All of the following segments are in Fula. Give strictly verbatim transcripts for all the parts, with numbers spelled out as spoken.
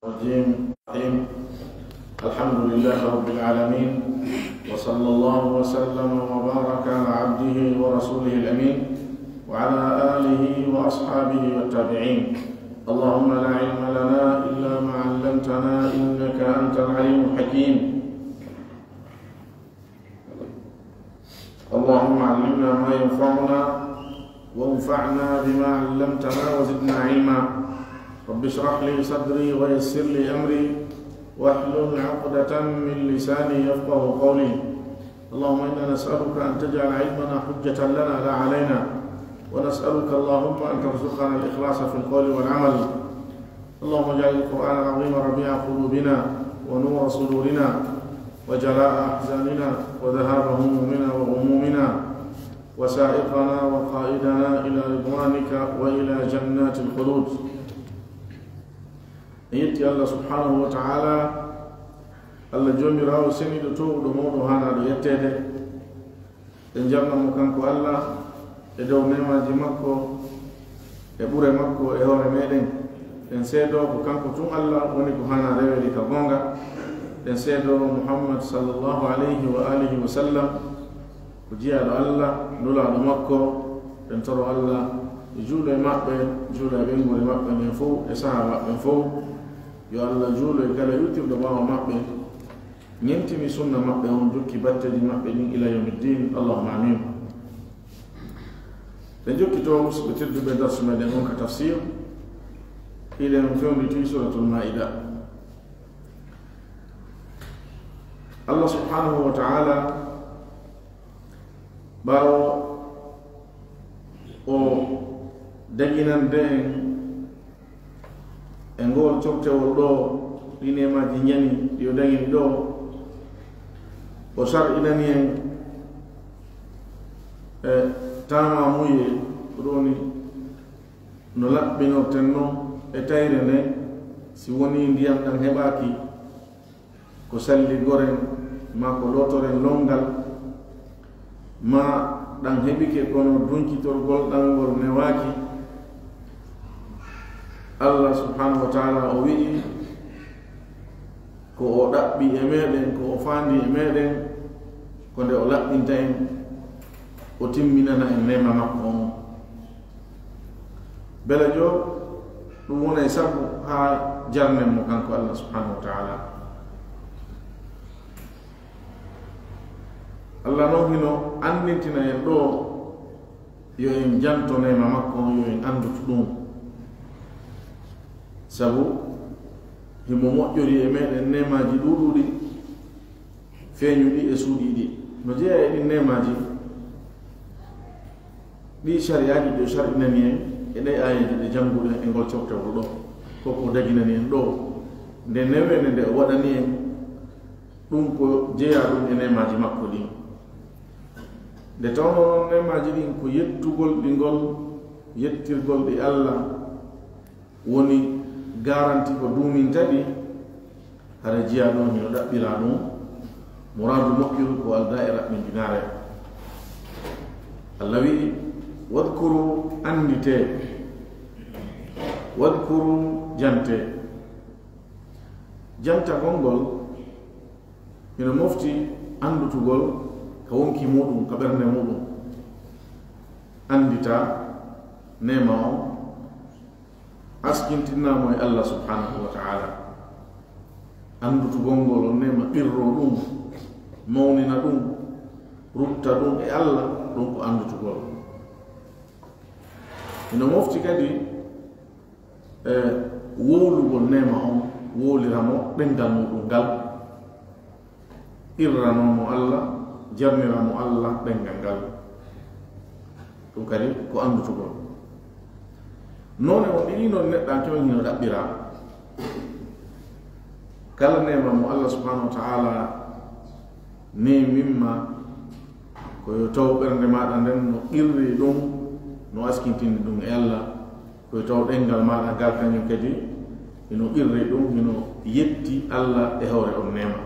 الرجيم. الحمد لله رب العالمين، وصلى الله وسلم وبارك على عبده ورسوله الأمين، وعلى آله وأصحابه والتابعين. اللهم لا علم لنا إلا ما علمتنا إنك أنت العليم الحكيم. اللهم علمنا ما ينفعنا وانفعنا بما علمتنا وزدنا علما. رب اشرح لي صدري ويسر لي أمري واحلل عقدة من لساني يفقه قولي. اللهم إنا نسألك أن تجعل علمنا حجة لنا لا علينا، ونسألك اللهم أن ترزقنا الإخلاص في القول والعمل. اللهم اجعل القرآن العظيم ربيع قلوبنا ونور صدورنا وجلاء أحزاننا وذهاب همومنا وغمومنا وسائقنا وقائدنا إلى رضوانك وإلى جنات الخلود. En yetti Allah subhanahu wa ta'ala, Allah joomiraawo seniiɗo toowuɗo mawɗo haanaaɗo yetteede. En jarnan mo kanko Allah e dow neemaaji makko e ɓure makko e hoore meɗen. En seedoo ko kanko tun Allah woni ko haanaa reweede ka goonga. En seedoo Muhammad sallallahu alayhi wa alihi wa sallam ko jiyaaɗo Allah, nulaaɗo makko. En toro Allah e juulo e maɓɓe, juulo e ɓeynguure maɓɓe nden fow, e sahaabaaɓe ɓen fow. Yo Allah juulo e kala yurtirɗo ɓaawo maɓɓe, ñentini sunna maɓɓe on, jokki batteeji maɓɓe ɗin ila yawmiddin. Allahumma amin. Ɓe jokkitoo musidɓe tedduɓe darsu meɗen on ka tafsir, hiɗen fewnditi Suratul Maida. Allah subhanahu wa ta'ala, ɓaawo o daginande en e ngol cofte wol ɗoo, ɗi neemaaji njani ɗi o dagini ɗoo, o sar'inani en e taamaamuye, ko ɗum woni no laɓɓinorten non e tayre nden, si wonii ndiyam ɗam heɓaaki, ko salligoren, maa ko lootoren lonngal, maa ɗam heɓike kono dunkitorgol ɗam ngol newaaki. Allah subhanahu wa ta'ala o wi'i, ko o ɗaɓɓi e meɗen, ko o faandi e meɗen, ko nde o laɓɓinta en, o timminana en neema makko on. Belajo, ɗum wonay sabu haa jarnen mo kanko Allah subhanahu wa ta'ala. Allah non hino anndintina en ɗoo yo en janto neema makko on, yo en anndutu ɗum. Sabu himo moƴƴori e meɗen neemaaji ɗuuɗuɗi, feeñuɗi e suuɗiiɗi. No jeyaa e ɗin neemaaji, ɗi sari'aaji ɗi o sar'inani en e ɗee aayeeje ɗe jannguɗen e ngol cofte wol ɗoo, ko ko daginani en ɗoo, nde neweende nde o waɗani en, ɗum ko jeyaa ɗum e neemaaji makko ɗin. Nde tawnoo noon neemaaji ɗin ko yettugol ɗi ngol, yettirgol ɗi Allah, woni garanti ko duuminta ɗi, hara jiyaa ɗon hino ɗaɓɓiraa ɗum. Muraadu moƴƴuru ko aldaa e raɓɓindinaare. Allah wi'i, "Wadkuru, annditee. Wadkuru, jantee." Jantagol ngol hino mofti anndutugol ka wonki muuɗum, ka ɓernde muuɗum. Anndita neema on, askintinaa mo e Allah subhanahu wa ta'ala. Anndutugol ngol on neema, qirro ɗum, mawnina ɗum, rutta ɗum e Allah, ɗum ko anndutugol. Hino mofti kadi e wowlugol neema on, wowlira mo ɗemngal muɗum ngal, qirranoo mo Allah, jarnira mo Allah ɗemngal ngal. Ɗum kadi ko anndutugol. Noone on ɗiɗi noon neɗɗanke on hino ɗaɓɓiraa. Kala neema mo Allah subhanahu wa ta'ala neemin ma, ko yo taw ɓernde maaɗa nden no qirri ɗum, no askintini ɗum e Allah, ko yo taw ɗemngal maaɗa ngal kañum kadi hino qirri ɗum, hino yetti Allah e hoore on neema.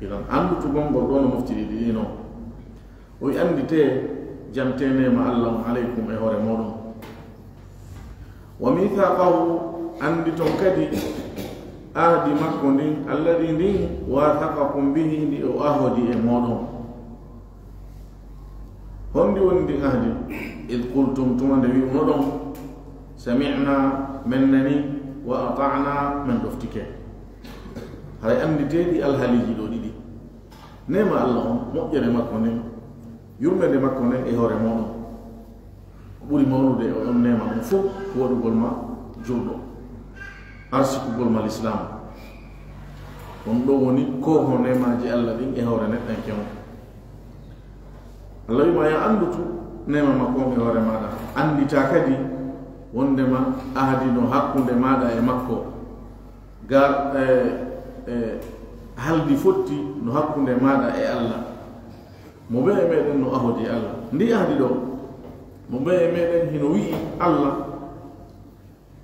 Idan anndutugol ngol ɗoo no mofti ɗiɗi ɗi noon. O wi'i, annditee, jantee neema Allah on aleykum e hoore mooɗon. Wa mithaqahu, annditon kadi Ahdi makko ndin, alladi ndin, wathaqakum bihi, ndi o ahodi e mooɗon. Honndi woni ndin ahdi? Id qultum, tuma nde wi'unoɗon, sami'na, men nani, wa ata'na, men ɗoftike. Haray annditee ɗi alhaaliiji ɗoo ɗiɗi. Neema Alla on, moƴƴere makko nden, yurmeende makko nden e hoore mooɗon. Ko ɓuri mawnude e on neema on fof ko waɗugol ma juulɗo, arsikugol ma lislaam. On ɗoo woni kooho neemaaji Alla ɗin e hoore neɗɗanke on. Alla wi'ii ma yo a anndutu neema makko on e hoore maaɗa. Annditaa kadi wonndema ahdi no hakkunde maaɗa e makko. Gar, e, e, haldi fotti no hakkunde maaɗa e Alla. Mo bee e meɗen no ahodi e Alla. Ndi ahdi ɗoo, mo bee e meɗen hino wi'i Alla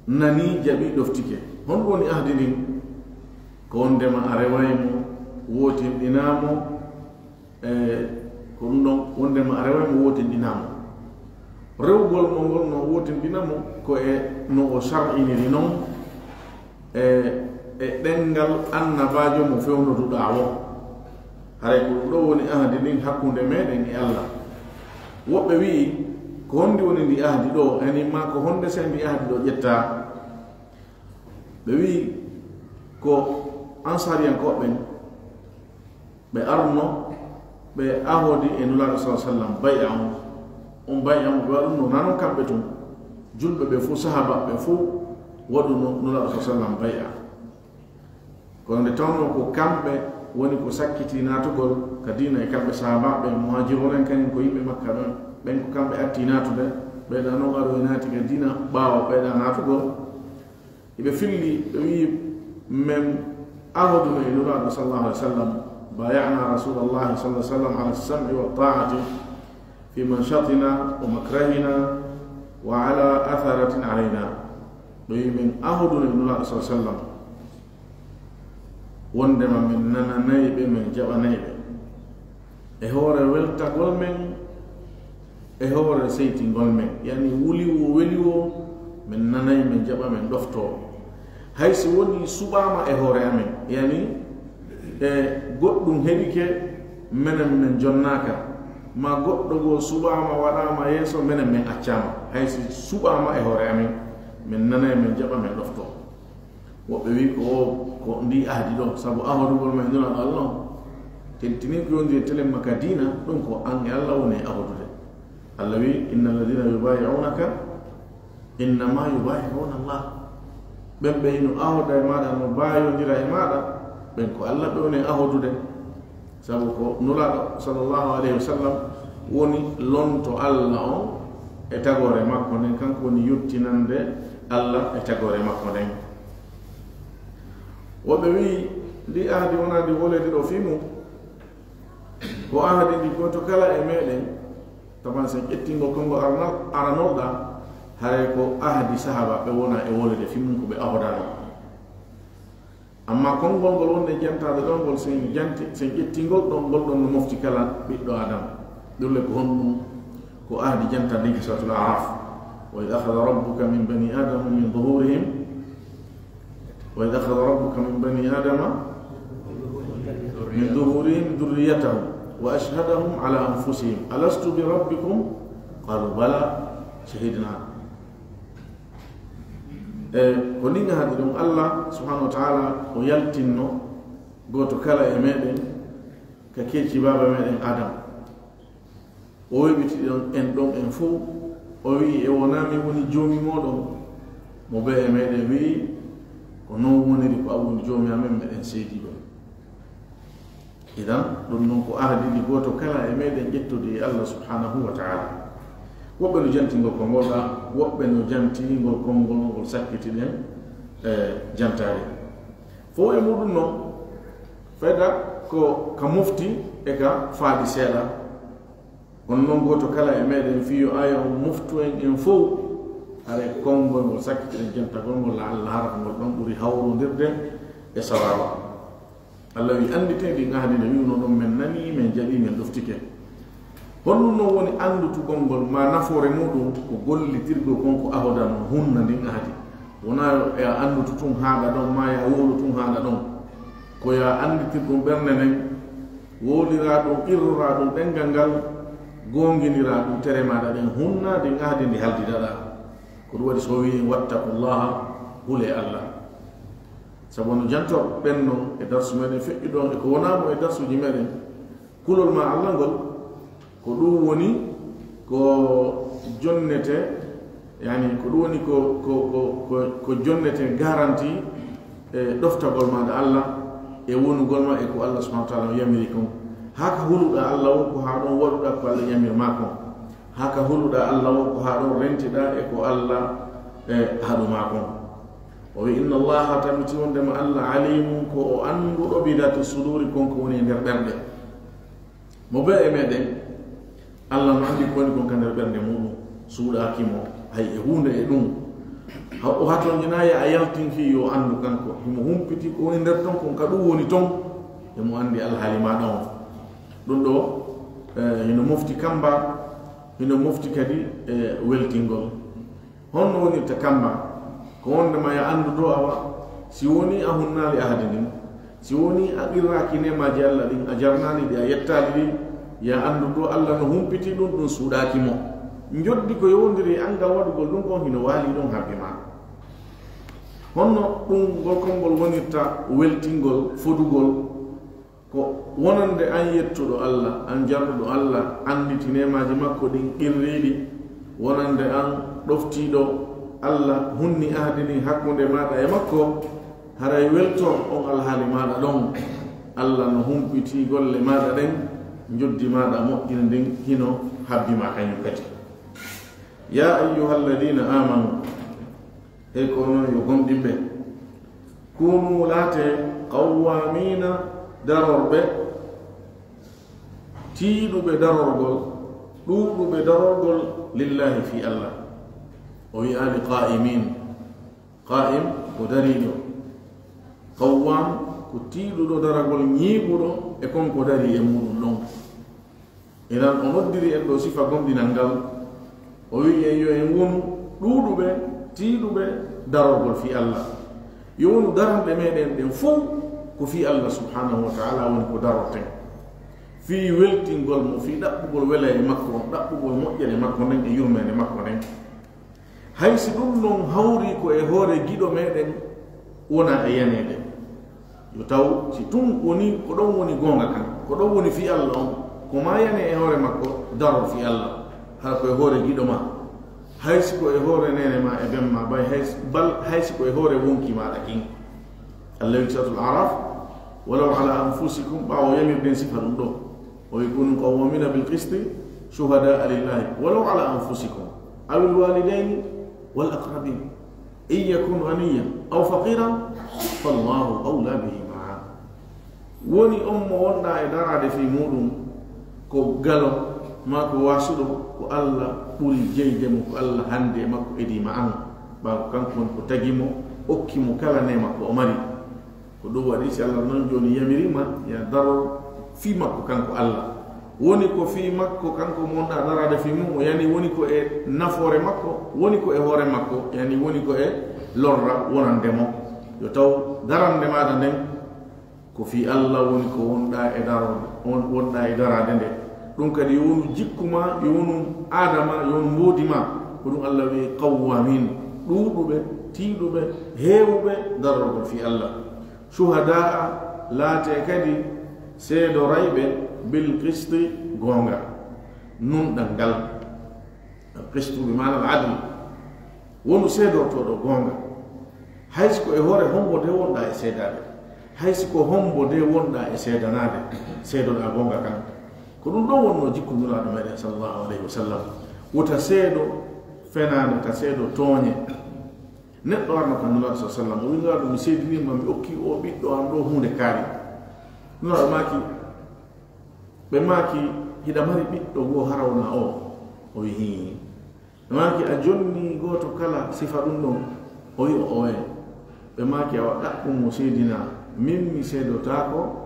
nani, jaɓi, ɗoftike. Honɗum woni ahdi ndin? Ko wonndema a reway mo, wootinɗinaa mo, e, ko ɗum ɗon, wonndema a reway mo, wootinɗinaa mo. Rewugol mo ngol no wootinɗina mo ko e no o shar'iniri non, e, e ɗenngal annabaajo mo fewnoduɗaa woo. Haray ko ɗum ɗoo woni ahdi ndin hakkunde meɗen e Alla. Woɓɓe wi'i, ko honndi woni ndi ahdi ɗoo? Yani, maa ko honnde sey ndi ahdi ɗoo ƴettaa? Ɓe wi'i, ko Ansaariyankooɓe ɓen, ɓe arno, ɓe ahodi e Nulaaɗo, sallallaahu alayhi wa sallam, bay'a on. On bay'a mo ɓe waɗunoo, naa non kamɓe tun, julɓe ɓe fow, sahaabaaɓe ɓe fow waɗuno Nulaaɗo, sallallaahu alayhi wa sallam, bay'a. Kono nde tawnoo ko kamɓe woni ko sakkitii naatugol ka diina e kamɓe sahaabaaɓe ɓen, muhaajiruuna en kañum ko yimɓe Makka ɓen, ɓen ko kamɓe attii naatude, ɓee ɗaa non aroyi naati ka diina ɓaawo ɓee ɗaa naatugol. Hiɓe filli, ɓe wi'i, men ahoduno e Nulaaɗo, sallallaahu alayhi wa sallam, بايعنا رسول الله صلى الله عليه وسلم على السمع والطاعة في منشطنا ومكرهنا وعلى أثرة علينا. Ɓe wi'i, men ahoduno e Nulaaɗo, sallallaahu alayhi wa sallam, wonndema men nananay ɓe, men jaɓanay ɓe. E hoore weltagol men, e hoore seytingol men. Yani, wuli woo, weli woo, men nanay, men jaɓa, men ɗoftoo. Hay si wonii suɓaama e hoore amen, yani, e goɗɗum heɓike, menen men jonnaaka, maa goɗɗo goo suɓaama, waɗaama yeeso, menen men accaama, hay si suɓaama e hoore amen, men nanay, men jaɓa, men ɗoftoo. Woɓɓe wi'i ko o, ko ndi ahdi ɗoo, sabu ahodugol ma e Nulaaɗo Alla on, tentinii ko yondiri e telen ma ka diina, ɗum ko an e Alla woni e ahodude. Alla wi'i, إن الذين يبايعونك إنما يبايعون الله. Ɓen ɓe hino ahoda e maaɗa, no baayondira e maaɗa, ɓen ko Alla ɓe woni e ahodude. Sabu ko Nulaaɗo, sallallaahu alayhi wa sallam, woni lonto Alla on e tagoore makko nden, kanko woni yottinande Alla e tagoore makko nden. Woɓɓe wi'i, ndi ahdi wonaa ndi woleede ɗoo fii mum, ko ahdi ndi gooto kala e meɗen, taban sen ƴettingol konngol aranal-, aranol ɗaa, haray ko ahdi sahaabaaɓe wonaa e woleede fii mum, ko ɓe ahodaano. Amma konngol ngol wonde jantaade ɗoo ngol, sen janti, sen ƴettingol ɗon, ngol ɗon no mofti kala ɓiɗɗo Aadama. Ɗum le ko honɗum? Ko ahdi jantaade ndi ka Suuratul A'raaf. وإذ أخذ ربك من بني آدم من ظهورهم، وإذ أخذ ربك من بني آدم من ظهورهم ذريتهم وأشهدهم على أنفسهم ألست بربكم قالوا بلى شهدنا. E, ko ndin ahdi ɗum Allah subhanahu wa ta'ala o yaltinno gooto kala e meɗen ka keeci baaba meɗen Adam. O weɓiti ɗon en ɗon en fow, o wi'i, "E wonaa min woni Joomi mooɗon?" Mo bee e meɗen wi'i, "Ko non woniri, ko an woni Joomi amen, meɗen seedii ɗum." Idan, ɗum non ko ahdi ndi gooto kala e meɗen ƴettodi e Allah subhanahu wa ta'ala. Woɓɓe no janti ngol konngol ɗaa, woɓɓe no janti ngol konngol ngol sakkitiɗen, e, jantaade. Fow e muɗum non, fayda ko ka mofti e ka faadi seeɗa. Kono non gooto kala e meɗen fii yo aya on moftu en en fow, haray konngol ngol sakkitiɗen jantagol ngol, la Allah hara ko ngol ɗon ɓuri hawrondirde e sawaaba. Allah wi'i, "Annditee ɗin ahdi nde wi'unoɗon, 'Men nanii, men jaɓii, men ɗoftike.'" Honɗum non woni anndutugol ngol, maa nafoore muɗum? Ko gollitirgol kon ko ahodan on hunna ndin ahdi. Wonaa yo a anndutu tun haa ɗa ɗon, maa yo a wowlu tun haa Ko yo a annditir ɗum ɓernde nden, wowliraa ɗum, qirroraa ɗum ɗemngal ngal, goongindiraa ɗum tere maaɗa ɗen, hunnaa ndi ahdi ndi haldidaɗaa. Ko ɗum waɗi so o wi'i, "Wattaqullaha, hulee Allah." Sabu no jantor ɓen non e darsu meɗen feƴƴuɗo on e ko wonaa mo e darsuuji meɗen, kulol ma Allah ngol, ko ɗum woni ko jonnete, yani, ko ɗum woni ko, ko, ko, ko, ko jonnete garanti e ɗoftagol maaɗa Allah e wonugol ma e ko Allah subhanahu wa ta'ala yamiri kon. Haa ka huluɗaa Allah woo, ko haa ɗon waɗuɗaa ko Allah yamir maa kon. Haa ka huluɗaa Allah woo, ko haa ɗon rentiɗaa e ko Allah, e, haɗu maa kon. O wi'i, "Inna Allaha, tabiti wondema Allah, alimun, ko o annduɗo, bi dhati suduri, kon ko woni e nder ɓerɗe." Mo bee e meɗen, Allah no anndi ko woni kon ka nder ɓernde muɗum, suuɗaaki mo hay e huunde e ɗum. Ha-, o hatonjinayi a yaltin fii yo anndu kanko, himo humpiti ko woni nder ton kon, ka ɗum woni ton, e mo anndi alhaali maaɗa on. Ɗum ɗo, eh, hino mofti kamba, hino mofti kadi, eh, weltingol. Honno wonirta kamba? Ko wondema ya anndu dow awa, si woni a hunnaali ahadi ndin, si woni a qirraaki neemaaji Allah ɗin, a jarnaali ɗi, a yettaali ɗi, ya anndu dow Allah no humpiti ɗum, ɗum suuɗaaki mo. Njoddi ko yowondiri e anngal waɗugol ɗum kon hino waali ɗon habbi ma. Honno ɗum ngol konngol wonirta weltingol, fodugol? Ko wonande an yettuɗo Allah, an jarnuɗo Allah, annditi neemaaji makko ɗin qirriiɗi, wonande an ɗoftiiɗo Allah, hunni ahdi ndin hakkunde maaɗa e makko, haray welto on alhaali maaɗa ɗon. Allah no humpiti golle maaɗa ɗen, njoddi maaɗa moƴƴiri ndin hino habbi ma kañum kadi. Ya ayyuhalladina amanu, Hey ko onon yo gomɗinɓe, kunu, laate, qawwamina, darorɓe, tiiɗuɓe darorgol, ɗuuɗuɓe darorgol, lillahi, fii Allah. O wi'aali qa'imin. Qa'im ko dariiɗo. Qawwam ko tiiɗuɗo daragol, ñiiɓuɗo e kon ko darii e muɗum ɗon. Inan o noddiri en ɗo sifa gomɗinal ngal, o wi'i en yo en wonu ɗuuɗuɓe, tiiɗuɓe darorgol fii Allah. Yo wonu daranɗe meɗen ɗen fow ko fii Allah subhanahu wa ta'ala woni ko darorten. Fii weltingol mo, fii ɗaɓɓugol welayee makko on, ɗaɓɓugol moƴƴere makko nden e yurmeende makko nden. Hay si ɗum non hawri ko e hoore giɗo meɗen, wona e yaneede. Yo taw si tun woni ko ɗon woni goonga kan, ko ɗon woni fii Allah on, ko ma yane e hoore makko, daror fii Allah, hara ko e hoore giɗo ma. Hay si ko e hoore neene ma e ben ma, bay hay si, bal hay si ko e hoore wonki maaɗa kin. Allah wi'i Suratul Araf, "Walaw ala anfusikum," ɓaawo yamirden sifa ɗum ɗo. O wi'i, "Kunu qawwamina bil qisti shuhada'a lillahi walaw ala anfusikum awil walidayni wal aqrabin in yakun ghaniyan aw faqiran fallahu awla bihima." Woni on mo wonɗaa e daraade fii muɗum ko galo maa ko waasuɗo, ko Allah ɓuri jeyde mo, ko Allah handi e makko, edii ma an, ɓaawo kanko woni ko tagi mo, okki mo kala neema ko o mari. Ko ɗum waɗi, si Allah non jooni yamiri ma, ya daro fii makko kanko Allah. Woni ko fii makko kanko mo wonɗaa daraade fii mum, o yani woni ko e nafoore makko, woni ko e hoore makko, yani woni ko e lorra wonande mo. Yo taw darande maaɗa nden ko fii Allah woni ko wonɗaa e daro-, won-, wonɗaa e daraade nde. Ɗum kadi yo wonu jikku ma, yo wonu aada ma, yo wonu mboodi ma. Ko ɗum Allah wi'i qawwamin, ɗuuɗuɓe, tiiɗuɓe, heewuɓe darorgol fii Allah. Shuhada'a, laatee kadi seedorayɓe, bil qisti, goonga, nunɗal ngal. Al qistu bi maana al adl. Wonu seedortooɗo goonga. Hay si ko e hoore hombo de wonɗaa e seedaade. Hay si ko hombo de wonɗaa e seedanaade, seedoɗaa goonga kan. Ko ɗum ɗon wonnoo jikku Nulaaɗo meɗen sallallahu alayhi wa sallam. Wota seedo fenaande, ta seedo tooñe. Neɗɗo arno ka Nulaaɗo sallallahu alayhi wa sallam, o wi'i, "Nulaaɗo, mi seedinii ma, mi okki o ɓiɗɗo am ɗo huunde kaari." Nulaaɗo maaki, ɓe maaki, "Hiɗa mari ɓiɗɗo goo hara wonaa o?" O wi'i, "Hii." Ɓe maaki, "A jonni gooto kala sifa ɗum ɗon?" O wi'i, "Ooye." Ɓe maaki, "Awa ɗaɓɓu mo seedinaa, min mi seedotaako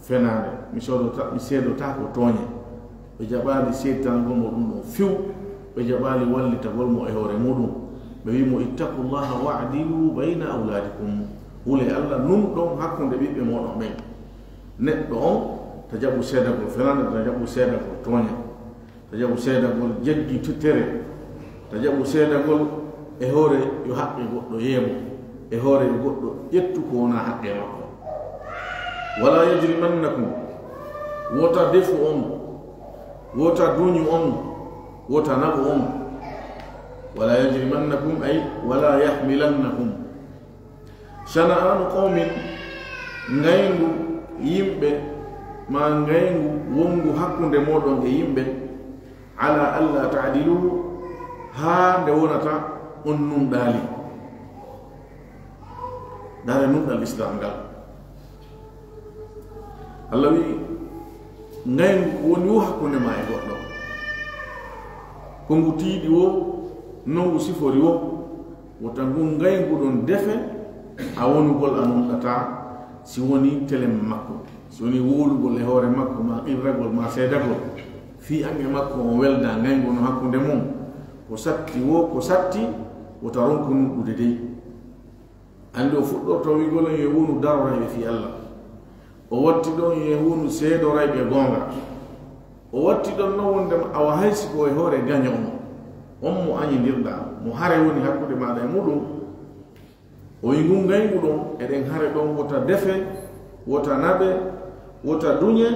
fenaande, mi soodota-, mi seedotaako tooñe." Ɓe jaɓaali seedtangol mo ɗum ɗon few, ɓe jaɓaali wallitagol mo e hoore muɗum. Ɓe wi'i mo, "Ittaqullaha wa'dilu bayna awladikum." Hule Allah nunɗon hakkunde ɓiɓɓe mooɗon ɓen. Neɗɗo on, ta jaɓu seedagol felande, ta jaɓu seedagol tooña, ta jaɓu seedagol jaggi tere, ta jaɓu seedagol e hoore yo haqqe goɗɗo yeemo, e hoore yo goɗɗo ƴettu ko wonaa haqqe makko. Wala yajrimannakum, wota defu on, wota duñu on, wota naɓu on. Wala yajrimannakum, ay wala yahmilannakum shana'anu qawmin, ngayngu yimɓe, ma ngayngu wongu hakkunde mooɗon e yimɓe, ala alla ta'dilu, haa nde wonata on nunɗaali. Ndaare nunɗal Islam ngal. Allah wi'i, ngayngu ko woni wo hakkunde ma e goɗɗo, ko ngu tiiɗi wo, no ngu sifori wo, wota ngu ngayngu ɗon defe a wonugol a nunɗataa, si woni telem makko, si woni wowlugol e hoore makko, ma qirragol, ma seedagol, fii an e makko on welda ngayngu no hakkunde mum, ko satti wo, ko satti, wota ronku nunɗude dey. Anndi o fuɗɗorto wi'ugol en yo wonu darorayɓe fii Allah. O watti ɗon yo wonu seedorayɓe goonga. O watti ɗon non wonndema awa hay si ko e hoore gaño on, on mo añindirɗaa, mo hare woni hakkunde maaɗa e muɗum. O wi'i ngun ngayngu ɗon, eɗen hare ɗon wota defe, wota naɓe, wota duñe,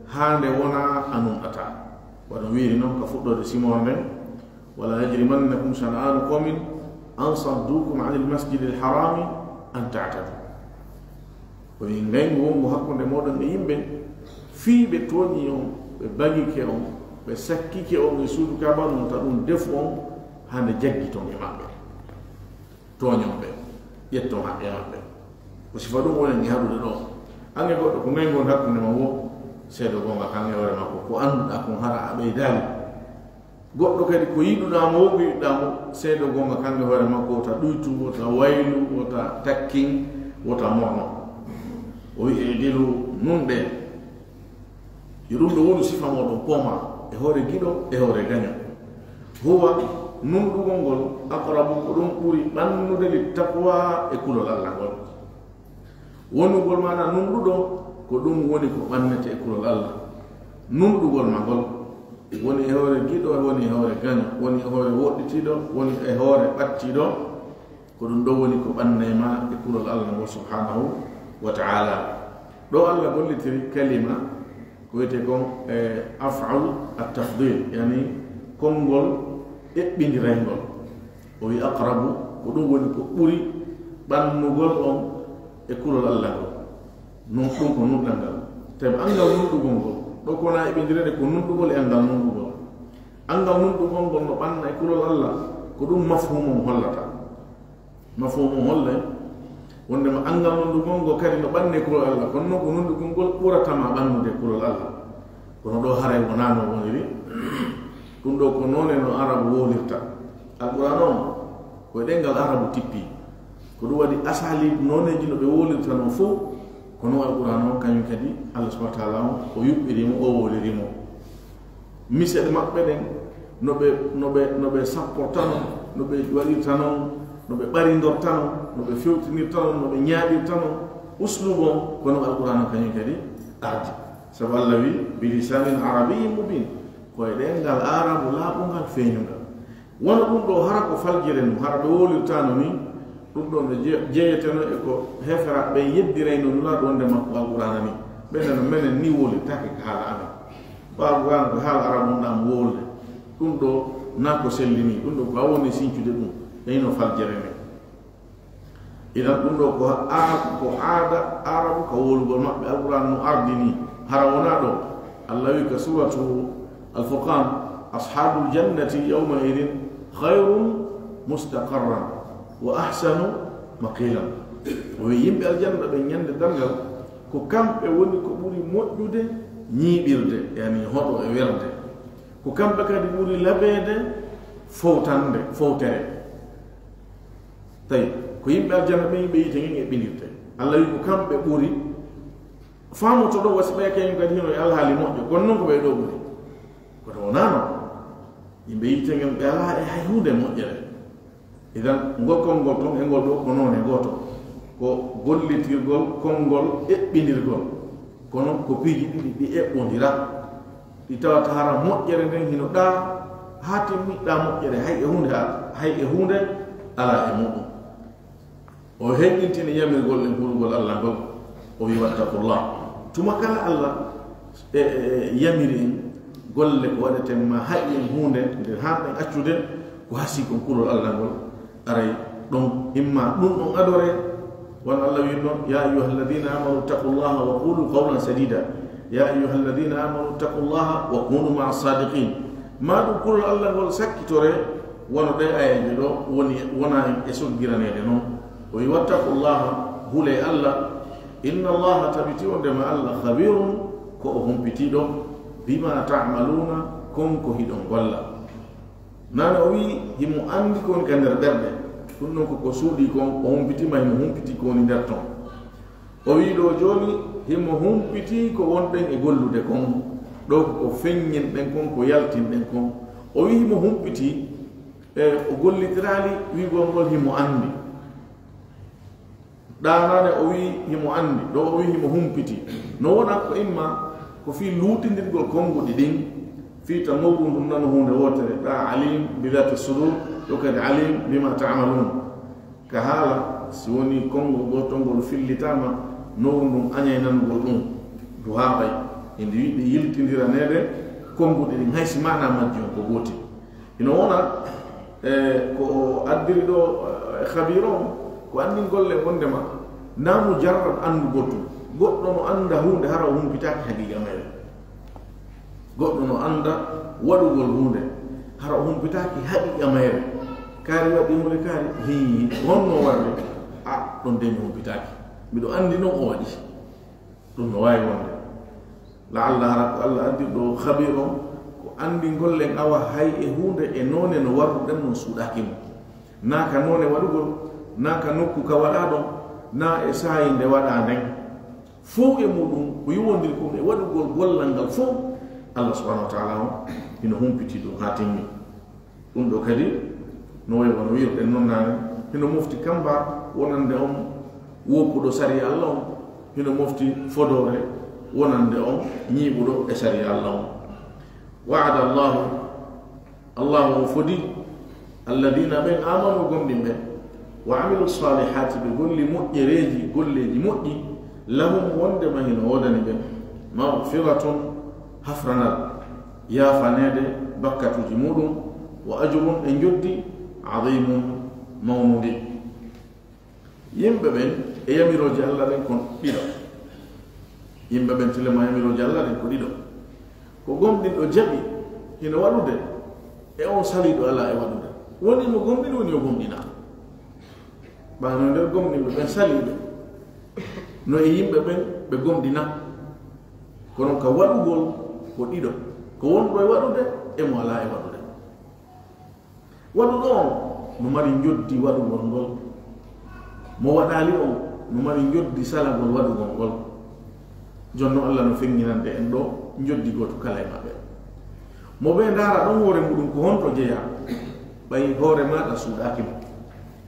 haa nde wona a nunɗataa. Wano wi'iri non ka fuɗɗoode simoore nden, wala yajrimannakum shana'anu qawmin an saddukum anil masjidil harami an ta'tadu. Ko min ngayngu wongu hakkunde mooɗon e yimɓe, fii ɓe tooñi on, ɓe bagike on, ɓe sakkike on e suudu Kaaba on, ta ɗum defu on, haa nde jaggiton e maɓɓe. Tooñon ɓe, ƴetton haqqe maɓɓe. Ko sifa ɗum wonen e haɗude ɗo. An e goɗɗo ko ngayngu won hakkunde ma wo, seedo goonga kan e hoore makko, ko annduɗaa kon hara a ɓeydaali. Goɗɗo kadi ko yiɗuɗaa mo, wo ko yiɗuɗaa mo, seedo goonga kan e hoore makko, wota ɗuytu, wota waylu, wota takkin, wota morno. O wi'i, "I'dilu, nunɗee." Yo ɗum ɗo wonu sifa mooɗon poomaa, e hoore giɗo, e hoore gaño. Huwa, nunɗugol ngol, aqrabu, ko ɗum ɓuri ɓannude, lit taqwa, e kulol Allah ngol. Wonugol maana nunɗuɗo, ko ɗum woni ko ɓannete e kulol Allah. Nunɗugol ma ngol, woni e hoore giɗo, woni e hoore gaño, woni e hoore woɗɗitiiɗo, woni e hoore ɓattiiɗo, ko ɗum ɗo woni ko ɓannay ma e kulol Allah ngol subhanahu wa ta'ala. Ɗo Allah gollitiri kalima ko wiyetee kon, e, af'al at-tafdil, yani konngol eɓɓindirayngol. O wi aqrabu, ko ɗum woni ko ɓuri ɓannugol on e kulol Allah ngol. Non ɗum ko nunɗal ngal. Tawi anngal nunɗugol ngol, ɗo ko wona eɓɓindirede ko nunɗugol e anngal nunɗugol. Anngal nunɗugol ngol no ɓanna e kulol Allah, ko ɗum mafhumum hollata. Mafhumum hollay wondema anngal nunɗugol ngol kadi no ɓanne kulol Allah, kono non ko nunɗugol ngol ɓurata ma ɓannude kulol Allah. Kono ɗo haray wonaa no woniri. Ɗum ɗo ko noone no Arabu wowlirta. Alqur'an on ko e ɗemngal Arabu tippi. Ko ɗum waɗi asali nooneeji no ɓe wowlirta non fof, kono Alqur'an on kañum kadi Allah subhanahu wa ta'ala on o yuɓɓiri mo, o wowliri mo. Mise maɓɓe ɗen, no ɓe, no ɓe, no ɓe sapporta non, no ɓe waɗirta non, no ɓe ɓarindorta non, no ɓe fewtinirta non, no ɓe ñaaɗirta non, uslubu on, kono Alqur'an on kañum kadi ardi. Sabu Allah wi, "Bi lisanin arabiyyin mubin," ko e ɗemngal Arabu laaɓungal feeñungal. Wano ɗum ɗo hara ko faljere mum, hara ɓe wowlirtaano ni, ɗum ɗon no je-, jeeyeteno e ko heferaaɓe ɓen yeddirayno Nulaaɗo wonde makko Alqur'aana ni. Ɓen no menen ni wowlirtaake ko haala amen. Ko Alqur'aana ko haala Arabu ɗam wowlde. Ɗum ɗo na ko selli ni, ɗum ɗo ko a woni sincude ɗum, e hino faljere ni. Idan ɗum ɗo ko Arab, ko aada Arabu ka wowlugol maɓɓe, Alqur'aana no ardi ni. Hara wonaa ɗo, Allah wi ka suuratu Al-Furqan, "Ashabul jannati yawma idin khayrun mustaqarran wa ahsanu maqilan." O wi yimɓe aljanna ɓe ñande darngal, ko kamɓe woni ko ɓuri moƴƴude ñiiɓirde, yani hoɗo e werde. Ko kamɓe kadi ɓuri labeede fowtande, fowtere. Tawi ko yimɓe aljanna ɓen, yimɓe yiite ngen e ɓindirte. Allah wi ko kamɓe ɓuri. Faamoto ɗo wasi ɓay kañum kadi hino e alhaali moƴƴo, kono non ko ɓe ɗo ɓuri. Kono wonaa non. Yimɓe yiite ngen ɓe alaa e hay huunde moƴƴere. Idan, ngol konngol ton e ngol ɗo ko noone gooto. Ko gollitirgol konngol eɓɓindirgol, kono ko piiji ɗiɗi ɗi eɓɓondira, ɗi tawata hara moƴƴere nden hino ɗaa, haa timmiɗaa moƴƴere, hay e huunde, hay e huunde alaa e muɗum. O heyɗintini yamirgol e hulugol Allah ngol, o wi, "Wattaqullah." Tuma kala Allah e, e, e yamiri en golle ko waɗeten ma haɗi en huunde nde haanɗen accude, ko hasii kon kulol Allah ngol, aray ɗon imma ɗum ɗon adore, wano Allah wi'no, "Ya ayyuhalladhina amanu taqullaha wa qulu qawlan sadida." "Ya ayyuhalladhina amanu taqullaha wa kunu ma'a sadiqin." Ma ɗum kulol Allah ngol sakkitore, wano ɗe ayaji ɗo woni, wona e soggiraneede non. O wi, "Wattaqullaha, hule Allah. Inna Allaha, tabiti wonde ma Allah, khabirun, ko o humpitiiɗo, bima ta'maluna, kon ko hiɗon golla." Nana o wi, himo anndi ko woni ka nder ɓerɗe. Ɗum ɗon ko ko suuɗi kon, o humpiti ma, himo humpiti ko woni nder ton. O wi ɗo jooni, himo humpiti ko wonɗen e gollude kon. Ɗo ko ko feññinɗen kon, ko yaltinɗen kon. O wi himo humpiti, e o gollitiraali wi'gol ngol himo anndi. Ɗaanaade o wi himo anndi, ɗo o wi himo humpiti. No wona ko imma ko fii luutindirgol konnguɗi ɗin, fii ta nowru ndun nano huunde wootere, ɗa alim bi dhati sudur, ɗo kadi alim bima ta'malun. Ka haala, si woni konngol gootol ngol fillitaama, nowru ndun añay nanugol ɗum, du haaɓay. Indi wiɗi yiltindiraneede konnguɗi ɗin, hay si maanaa majji on ko gooti. Hino wona, e, ko o addiri ɗo, e, khabir on, ko anndingol en wondema, naa mujarrad anndugol tun. Goɗɗo no annda huunde hara o humpitaaki haqiqa mayre. Goɗɗo no annda waɗugol huunde hara o humpitaaki haqiqa mayre. Kaari waɗi huunde kaari, hii, honno warde? A, ɗon de mi humpitaaki. Miɗo anndi non o waɗi. Ɗum no waawi wonde. La'alla hara ko Allah addirɗo o khabir on, ko anndingol en awa hay e huunde e noone no warruɗen non suuɗaaki mo. Naa ka noone waɗugol, naa ka nokku ka waɗaa ɗon, naa e saa'i nde waɗaa nden. Fow e muɗum ko yuwondiri kon e waɗugol gollal ngal fow, Allah subhanahu wa ta'ala on hino humpiti ɗum haa timmi. Ɗum ɗo kadi, no wayi wano wi'irɗen non naane, hino mofti kamba wonande on woppuɗo sariya Allah on, hino mofti fodoore wonande on ñiiɓuɗo e sariya Allah on. Wa'ada Allahu, Allahu o fodi, alladina ɓen amanu gomɗinɓe, wa amilu salihati ɓe golli moƴƴereeji, golleeji moƴƴi, lahum wondema hino woodani ɓe, maghfiratun hafranal, yaafaneede bakkatuuji muɗum, wa ajrun e njoddi, adhimun mawnundi. Yimɓe ɓen e yamirooje Allah ɗen kon ɗiɗo. Yimɓe ɓen tilema yamirooje Allah ɗen ko ɗiɗo. Ko gomɗinɗo jaɓi hino waɗude, e on saliiɗo alaa e waɗude. Woni mo gomɗini, woni o gomɗina. Ɓay no nder gomɗinɓe ɓen saliiɓe, no e yimɓe ɓen ɓe gomɗina. Kono ka waɗugol ko ɗiɗo. Ko wonɗo e waɗude, e mo alaa e waɗude. Waɗuɗo on no mari njoddi waɗugol ngol. Mo waɗaali on no mari njoddi salagol waɗugol ngol. Jonno Allah no feŋŋinande en ɗo njoddi gooto kala e maɓɓe. Mo ɓe ndaara ɗon hoore muɗum ko honto jeyaa, ɓay hoore maaɗa suuɗaaki mo.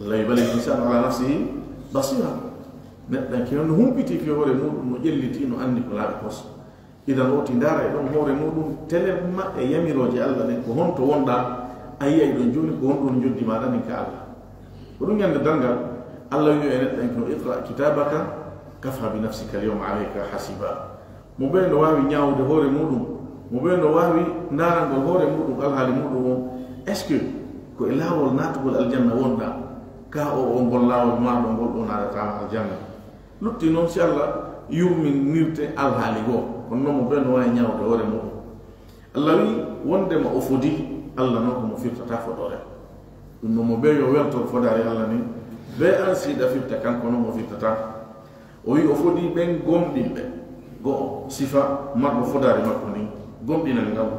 Allah wi bal insanu ala nafsihi basira. Neɗɗanke on no humpiti fii hoore muɗum, no ƴelliti, no anndi ko laaɓi pos. Idan, o ti ndaara e ɗon hoore muɗum, telemma e yamirooje Allah ɗen, ko honto wonɗaa? A yi'ay ɗon jooni ko honɗun njoddi maaɗa ndin ka Allah. Ko ɗum ñande darngal, Allah wi'i e neɗɗanke on, "Iqra kitabaka, kafa bi nafsika al-yawma alayka hasiba." Mo ɓe no waawi ñaawude hoore muɗum, mo ɓe no waawi ndaarangol hoore muɗum, alhaali muɗum on, est-ce que ko e laawol naatugol aljanna wonɗaa? Ka o, o ngol laawol maaɗa ngol ɗo naatataa aljanna. Lutti noon, si Allah yurminirte alhaali goo, kono noon mo ɓen no waawi ñaawde hoore muɗum. Allah wi'i wondema o fodi, Allah noon ko mo firtata fodoore. Ɗum noon mo ɓe yo weltor fodaari Allah ni, ɓe an siida firta kanko noon o firtata. O wi'i o fodi ɓen gomɗinɓe, go'o sifa marɗo fodaari makko ni, gomɗinal ngal.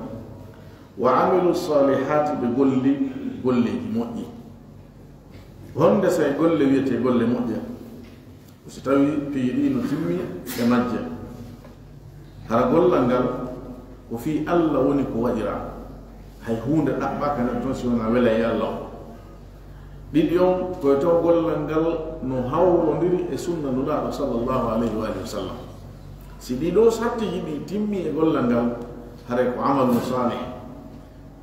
Wa amilu salihati, ɓe golli golleeji moƴƴi. Honde say golle wiyetee golle moƴƴe? So tawi piiji ɗi no timmi e majje, hara gollal ngal ko fii Allah woni ko waɗiraa, hay huunde ɗaɓɓaaka nder ton si wonaa wela e Allah on. Ɗiɗi on, ko e taw gollal ngal no hawrondiri e sunna Nulaaɗo sallallahu alayhi wa alihi wa sallam. Si ɗii ɗoo sartiiji ɗi timmi e gollal ngal, haray ko amalun saalih.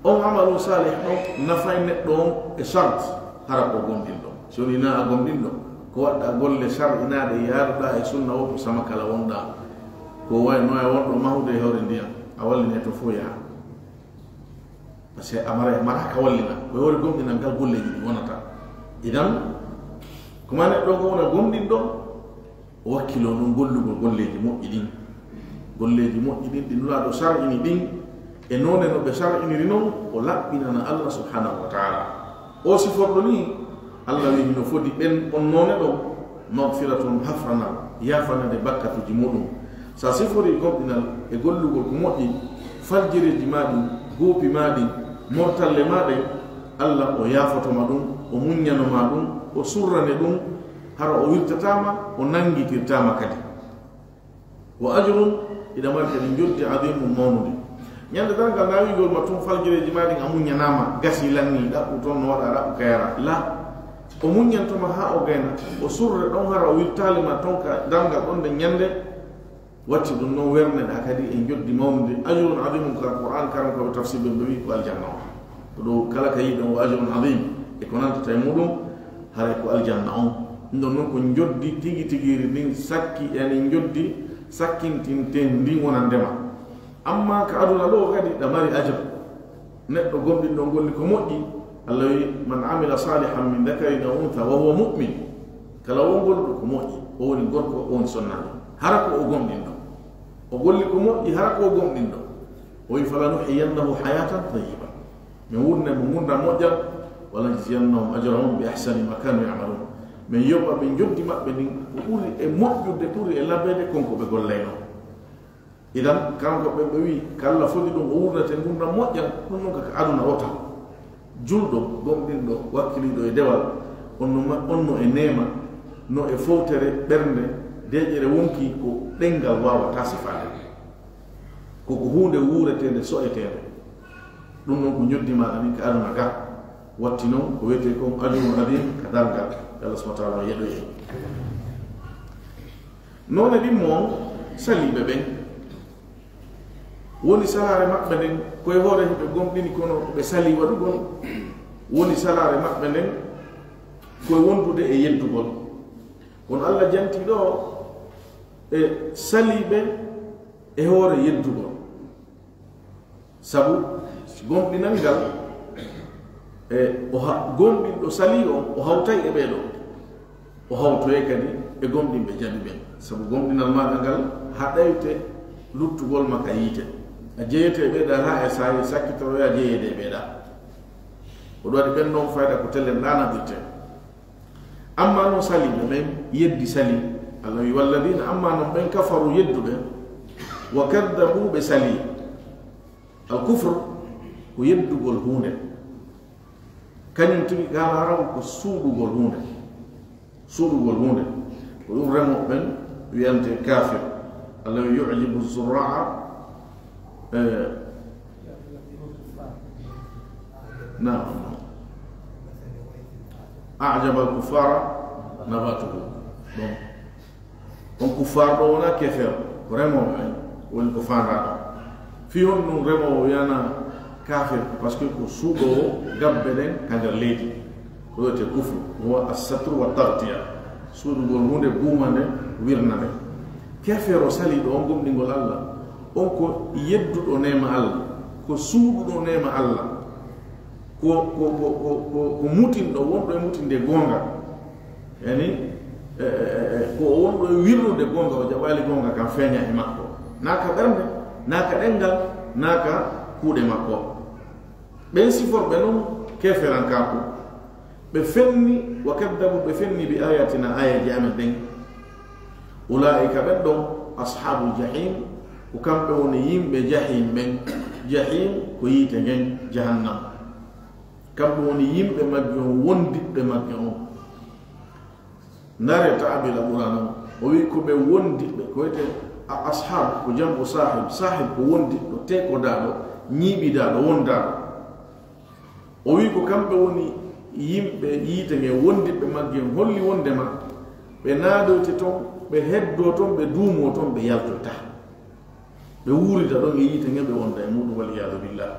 On amalun saalih ɗon nafay neɗɗo on e sart, hara ko gomɗinɗo. Si woni na a gomɗinɗo, ko waɗɗa golle sar'inaaɗe yaaduɗa e sunna woppu sama kala wonɗa. Ko way no e wonɗo mahude e hoore ndiyan, a walline to fof yaha. Parce que a mara, mara ka wallina, ko e hoore gomɗinal ngal golleeji ɗi wonata. Idan, ko ma neɗɗo ko wona gomɗinɗo, o wakkiloo non gollugol golleeji moƴƴi ɗin. Golleeji moƴƴi ɗin, ɗi Nulaaɗo sar'ini ɗin, e noone no ɓe sar'iniri non, o laɓɓinana Allah subhanahu wa ta'ala. O siforɗo ni, Allah wi'i hino fodi ɓen on noone ɗon, magfiratun, hafranal, yaafanade bakkatuuji muɗum. Sa sifori gomɗinal e gollugol ko moƴƴi, faljireeji ma ɗin, guupi ma ɗin, mortalle ma ɗen, Allah o yaafoto ma ɗum, o muññano ma ɗum, o surrane ɗum, hara o wirtataa ma, o nanngitirtaa ma kadi. Wa ajrun, hiɗa mari kadi njoddi, adimun, mawnundi. Ñande darngal, na wi'ugol ma tun faljireeji ma ɗin a muññanaama, gasi lanni, ɗaɓɓu ton no waɗa, ɗaɓɓu ka yara. La, o muññanto ma haa o gayna, o surre ɗon hara o wirtaali ma ton ka darngal ɗon nden ñande. Watti ɗum non werneɗa kadi e njoddi mawnundi, ajrun adimun, ka Qur'an karankooɓe tafsir ɓen ɓe wi'i ko aljanna on. Ko ɗo kala ka yiɗon wa ajrun adim, e ko nantata e muɗum, haray ko aljanna on. Ɗum ɗon non ko njoddi tigi tigiri ndin sakki, yani njoddi sakkintinten ndin wonande ma. Amma ka aduna ɗo kadi ɗa mari ajr. Neɗɗo gomɗinɗo golli ko moƴƴi, Allah wi, "Man amila salihan min dhakarin aw untha wa huwa mu'min." Kala wongol ɗo ko moƴƴi, o woni gorko, o woni sonnaajo. Hara ko o gomɗinɗo. O golli ko moƴƴi, hara ko o gomɗinɗo. O wi, "Falanuhyiyannahu hayatan tayyiba." Min wurne mo ngurndan moƴƴan, "Walanajziyannahum ajrahum bi ahsani ma kanu ya'malun." Min yoɓa ɓe njoddi maɓɓe ndin ko ɓuri e moƴƴude, ɓuri e labeede kon ko ɓe gollayno. Idan, kanko ɓe, ɓe wi, kala foti ɗum o wurnete ngurndan moƴƴan, ɗum ɗon kaka aduna wota. Julɗo, gomɗinɗo, wakkiliiɗo e dewal, on no ma-, on no e neema, no e fowtere ɓernde, deeƴere wonki ko ɗenngal waawata sifaade. Ko ko huunde wuureteende, so'eteende. Ɗum ɗon ko njoddi maaɗa ndin ka aduna ga. Watti non, ko wiyetee kon ajrun adim ka darngal. Yo Allah subhanahu wa ta'ala yeɗoy en. Noone ɗimmo on, saliiɓe ɓen. Woni salaare maɓɓe nden, ko e hoore hiɓe gomɗini, kono ɓe salii waɗugol. Woni salaare maɓɓe nden, ko e wondude e yeddugol. Kono Allah jantii ɗo e saliiɓe e hoore yeddugol. Sabu gomɗinal ngal, e, o ha-, gomɗinɗo salii on, o hawtay e ɓee ɗoo. O hawtoyay kadi e gomɗinɓe jaɓi ɓen. Sabu gomɗinal maaɗa ngal haɗayte luttugol ma ka yiite. A jeyete e ɓee ɗaa, haa e saa'i sakkitoroya jeyeede e ɓee ɗaa. Ko ɗum waɗi ɓen non fayda ko tellen ɗaa naɓirte. Amma non saliiɓe ɓen yeddi salii. Allah wi, "Walladina", amma non ɓen, "kafaru", yedduɓe, "wa kaddabu", ɓe salii. Al kufr ko yeddugol huunde. Kañum tigi ka haram ko suuɗugol huunde. Suuɗugol huunde. Ko ɗum remooɓe ɓen wiyante kafir. Allah wi, "Yu'jibu zurra'a", eh, naam. "A'jaba al-kuffara nabatuhu." Bon. On kuffaar ɗo wona keefeero, ko remoowo en woni ko faandaa ɗo. Fii honɗum remoowo wiyana kaafir? Parce que ko suuɗoowo gabbe ɗen ka nder leydi. Ko wiyetee kufru, huwa as-satru wa taghtiya. Suuɗugol huunde, buuma nde, wirna nde. Keefeero saliiɗo on gomɗingol Allah, on ko yedduɗo neema Allah, ko suuɗuɗo neema Allah, ko, ko, ko, ko, ko, ko mutinɗo, wonɗo e mutinde goonga. Yani, e, e, e, e, ko o wonɗo e wirnude goonga, o jaɓaali goonga kan feeña e makko. Naa ka ɓernde, naa ka ɗenngal, naa ka kuuɗe makko. Ɓen siforɓe non keeferankaaku, ɓe fenni, wa kaddabu, ɓe fenni bi ayatina, aayeeje amen ɗen. Ulaa'ika, ɓen ɗon, ashaabul jahiim, ko kamɓe woni yimɓe jahiim ɓen. Jahiim ko yiite ngen, jahannam. Kamɓe woni yimɓe majje on, wondiɓɓe majje on. Ndare ta'abila Qur'an on. O wi ko ɓe wondiɓɓe, ko wiyetee a, ashaab, ko jam'u saahib. Saahib ko wondiɗɗo, teekodaaɗo, ñiiɓidaaɗo, wondaaɗo. O wi ko kamɓe woni Yimɓe yiite nge wondiɓɓe magge holli wondema ɓe naadoyte ton, ɓe heddoo ton, ɓe duumoo ton, ɓe yaltoyta. Ɓe wuurida ɗon e yiite nge, ɓe wonda e muɗum, wal iyaadu billah.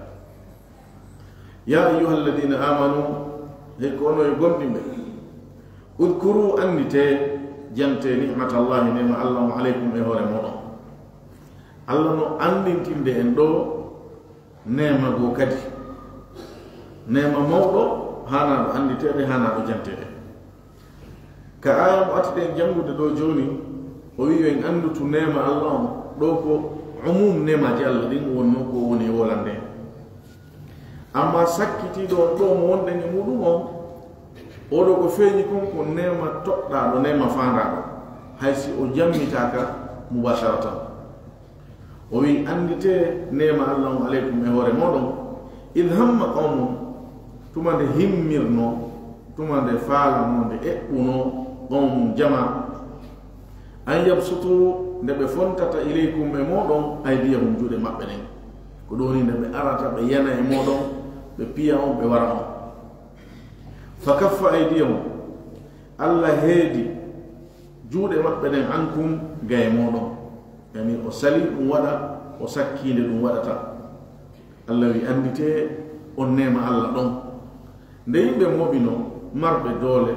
Ya ayyuha alladina amanu, hey ko onon e gomɗinɓe, udkuru, annditee, jantee, ni'matallahi, neema Allah on, aleykum, e hoore mooɗon. Allah no anndintinde en ɗoo neema goo kadi. Neema mawɗo haanaaɗo annditeede, haanaaɗo janteede. Ka aaya mo atiɗen janngude ɗoo jooni, o wi'i en anndutu neema Allah on. Ɗoo ko umum neemaaji Allah ɗin wonnoo ko woni e wolande. Amma sakkitiiɗo on ɗoo mo wonɗen e muɗum on, oo ɗoo ko feeñi kon ko neema toɗɗaaɗo, neema faandaaɗo, hay si o jammitaaka mubasharatan. O wi'i, annditee neema Allah on aleykum, e hoore mooɗon. Id hamma qawmun, tuma nde himmirnoo, tuma nde faalanoo, nde eɓɓunoo, qawmun, jama, an yabsutu, nde ɓe fontata, ilaykum, e mooɗon, aydiyahum, juuɗe maɓɓe ɗen. Ko ɗum woni nde ɓe arata, ɓe yana e mooɗon, ɓe piya on, ɓe wara on. Fa kaffa aydiyahum, Allah heedi juuɗe maɓɓe ɗen, ankum, gaye mooɗon. Yani o sali ɗum waɗa, o sakki nde ɗum waɗata. Allah wi, annditee on neema Allah ɗon. Nde yimɓe moɓino, marɓe doole,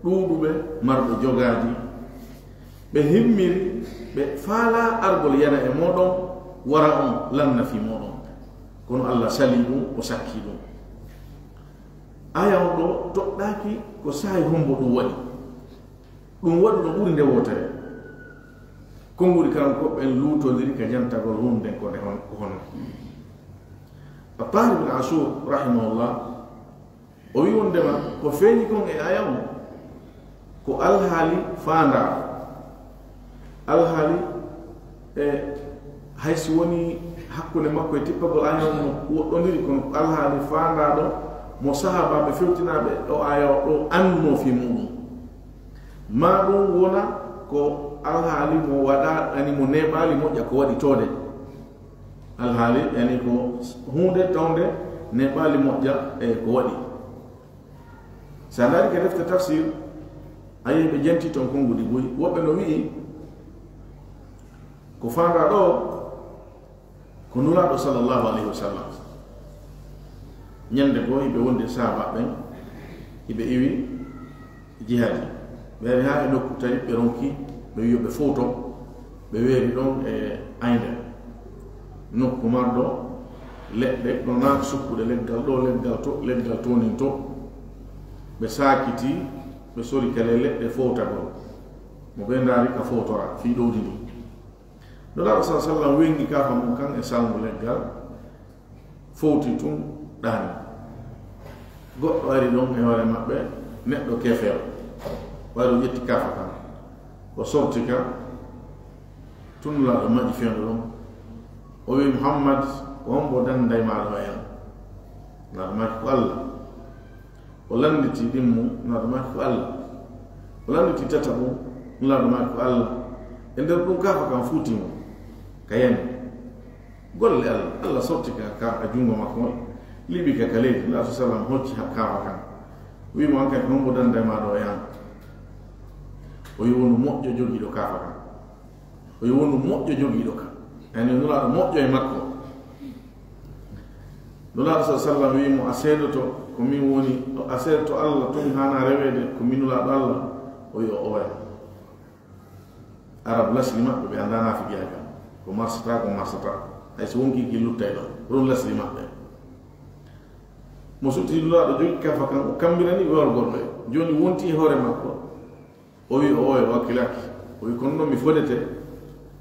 ɗuuɗuɓe, marɓe jogaaji, ɓe himmiri, ɓe faalaa argol yana e mooɗon, wara on, lanna fii mooɗon. Kono Allah sali ɗum, o sakki ɗum. Aya on ɗoo toɗɗaaki ko saa'i hombo ɗum waɗi. Ɗum waɗuno ɓuri nde wootere. Konnguɗi kan ko ɓen luutondiri ka jantagol wonde ko nde hon-, ko honno. Tahir bin Ashur, rahimahullah, o wi wondema ko feeñi kon e aya on ko alhaali faandaa. Alhaali, e, hay si woni hakkunde makko e tippagol aya on no woɗɗondiri, kono ko alhaali faandaaɗo mo sahaabaaɓe fewtinaaɓe ɗo aya o ɗo annduno fii muɗum. Maa ɗum wona ko alhaali mo waɗa, ani mo neeɓaali moƴƴa ko waɗi toode. Alhaali, yani ko huunde tawnde neeɓaali moƴƴa e ko waɗi. Si a ndaari ke defte tafsir, a yi'ay ɓe janti ton konnguɗi buy. Woɓɓe no wi'i, ko faandaa ɗo, ko Nulaaɗo sallallahu alayhi wa sallam. Ñande goo, hiɓe wondi e sahaaba ɓen, hiɓe iwi jihaadi. Ɓe ari haa e nokku tawi ɓe ronki, ɓe wi'i yo ɓe fowto, ɓe weeri ɗon e aynde. Nokku marɗo leɗɗe, ɗo naa sukkude leggal ɗo, leggal to, leggal to nin to. Ɓe saakiti, ɓe sori kala e leɗɗe fowtagol. Mo ɓe ndaari ka fowtora, fii ɗowdi ndin. Nulaaɗo sallallahu alayhi wa sallam weŋŋi kaafa mum kan e salngo leggal, fowti tun, ɗaani. Goɗɗo ari ɗon e hoore maɓɓe, neɗɗo keefeero. Wari o ƴetti kaafa kan. O sorti ka, tun Nulaaɗo maƴi fewndo ɗon. O wi'i, Muhammad, ko hombo danday maa ɗo e an? Nulaaɗo maaki, ko Allah. O lannditi ɗimmo, Nulaaɗo maaki ko Allah. O lannditi tataɓo, Nulaaɗo maaki ko Allah. E nder ɗum, kaafa kan fuuti mo, ka yani. Golle Allah, Allah sorti ka, ka a junngo makko ngol, liɓi ka, ka leydi. Nulaaɗo sallam hocci ha-, kaafa kan. Wi'i mo, an kadi, hombo danday maa ɗo e an? O wi'i, wonu moƴƴo jogiiɗo kaafa kan. O wi'i, wonu moƴƴo jogiiɗo ka. Yani, Nulaaɗo moƴƴo e makko. Nulaaɗo sa sallam wi'i mo, a seedoto ko min woni, a seedoto Allah tun haana reweede, ko min Nulaaɗo Allah? O wi'i, o oya. Arab lasli maɓɓe, ɓe anndaa naafiqi hay kan. Ko marsata, ko marsata. Hay so wonkii ki luttay ɗon. Ɗon lasli maɓɓe. Mo sutti Nulaaɗo jogi kafa kan, o kammbirani weergol ɓe. Jooni wonti e hoore makko. O wi o oya, o wakkilaaki. O wi, kono noon mi fodete,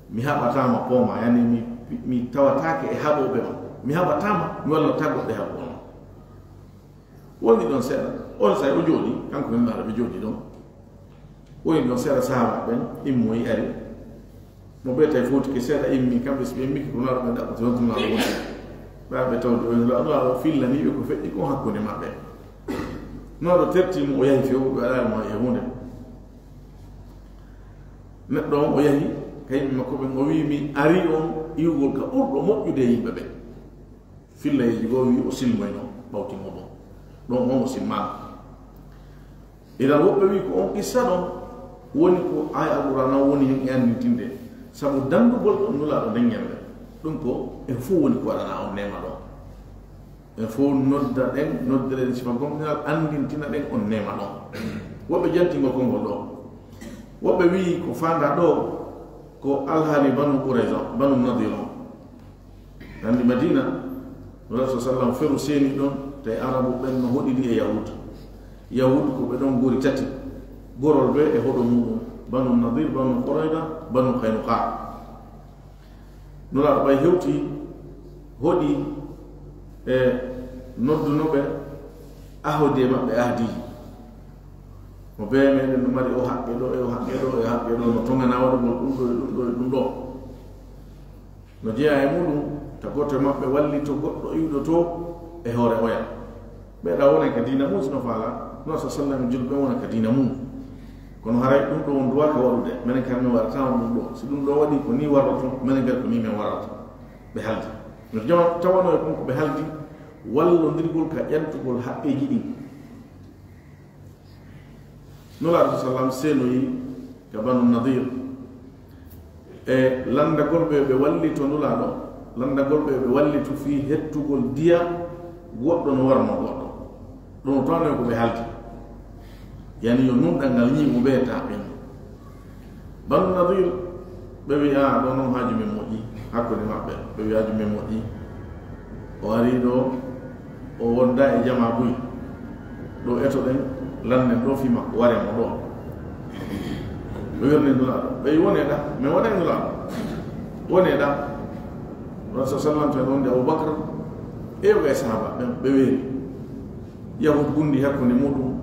mi haɓataama pooma, yani mi, mi tawataake e haɓooɓe ma. Mi haɓataama, mi wallataake goɗɗo e haɓooɓe ma. Woni ɗon seeɗa, on saa'i o jooɗi, kanko e Nulaaɗo ɓe jooɗi ɗon. Woni ɗon seeɗa, sahaaba ɓen immoyi ari. Mo ɓe tawi fowtike seeɗa immi, kamɓe si ɓe immike, ko Nulaaɗo ɓen ɗaɓɓata, wonti Nulaaɗo wonti. Ɓe ari ɓe tawde o Nulaaɗo, Nulaaɗo fillani ɓe ko feƴƴi kon hakkunde maɓɓe. Nulaaɗo terti mo, o yahi few, ɓe alaa mo e huunde. Neɗɗo on o yahi ka yimɓe makko ɓen, o wi'i, mi ari on iwgol ka ɓurɗo moƴƴude e yimɓe ɓen. Fillayeeji goo wi'i o silmoyno ɓawti mo ɗon. Ɗon on o simmaama. Idan woɓɓe wi ko on qissa ɗon woni ko aya Alqur'ana on woni hen e anndintinde, sabu danndugol ɗon Nulaaɗo nden ñannde. Ɗum ko e fof woni ko waɗana on neema ɗon. En fof nodda ɗen, noddere ɗen sifa gomɗinal, anndintina ɗen on neema ɗon. Woɓɓe jantingol konngol ɗo. Woɓɓe wi ko faanda ɗo ko alhaali Banu Qurayza, Banu Nadir on. Anndi Madina, Rasul sallam feru seeni ɗon, te Arabu ɓen no hoɗidi e Yahud. Yahud ko ɓe ɗon gori tati, gorol ɓe e hoɗo muɗum, Banu Nadir, Banu Qurayza, Banu Qaynuqa. Nulaaɗo ɓay hewti, hoɗi e nodduno ɓe, ahodi e maɓɓe ahdiiji. Mo bee meɗen no mari o haqqe ɗo, e o haqqe ɗo, e o haqqe ɗo, no tongana waɗugol ɗum ɗo, e ɗum ɗo, e ɗum ɗo. No jeyaa e muɗum, ta gooto e maɓɓe wallito goɗɗo iwɗo to e hoore oya. Ɓeeɗa wona ka diina mum, sino faala, no sa sallam julɓe wona ka diina mum. Kono haray ɗum ɗo on duwa ka waɗude, menen kadi min waɗata on ɗum ɗo. Si ɗum ɗo waɗi ko ni warroto, menen kadi ko ni min warroto. Ɓe haldi. No jama tawano e kon ko ɓe haldi, wallondirgol ka ƴantugol haqqeeji ɗin. Nulaaɗo sa sallam seenoyi ka Banu Nadir. E lanndagol ɓe ɓe wallito Nulaaɗo, lanndagol ɓe ɓe wallito fii hettugol diya goɗɗo no warno goɗɗo. Ɗum o tawano ko ɓe haldi. Yani yo nunɗal ngal ñiiɓu ɓe ta ɓen. Banu Nadir, ɓe wi, "Ah, ɗo non haaju men moƴƴi, hakkunde maɓɓe." Ɓe wi, "Haaju men moƴƴi." O ari ɗo, o wonda e jama buy. Ɗo eto ɗen, lannen ɗo fii makko, ware mo ɗo. Ɓe wirni Nulaaɗo. Ɓe wi, "Wone ɗa, men wone Nulaaɗo. Wone ɗa." Rasul sallam tan wonde Abubakar, e yoga e sahaba ɓen, ɓe weeri. Yahud gundi hakkunde muɗum,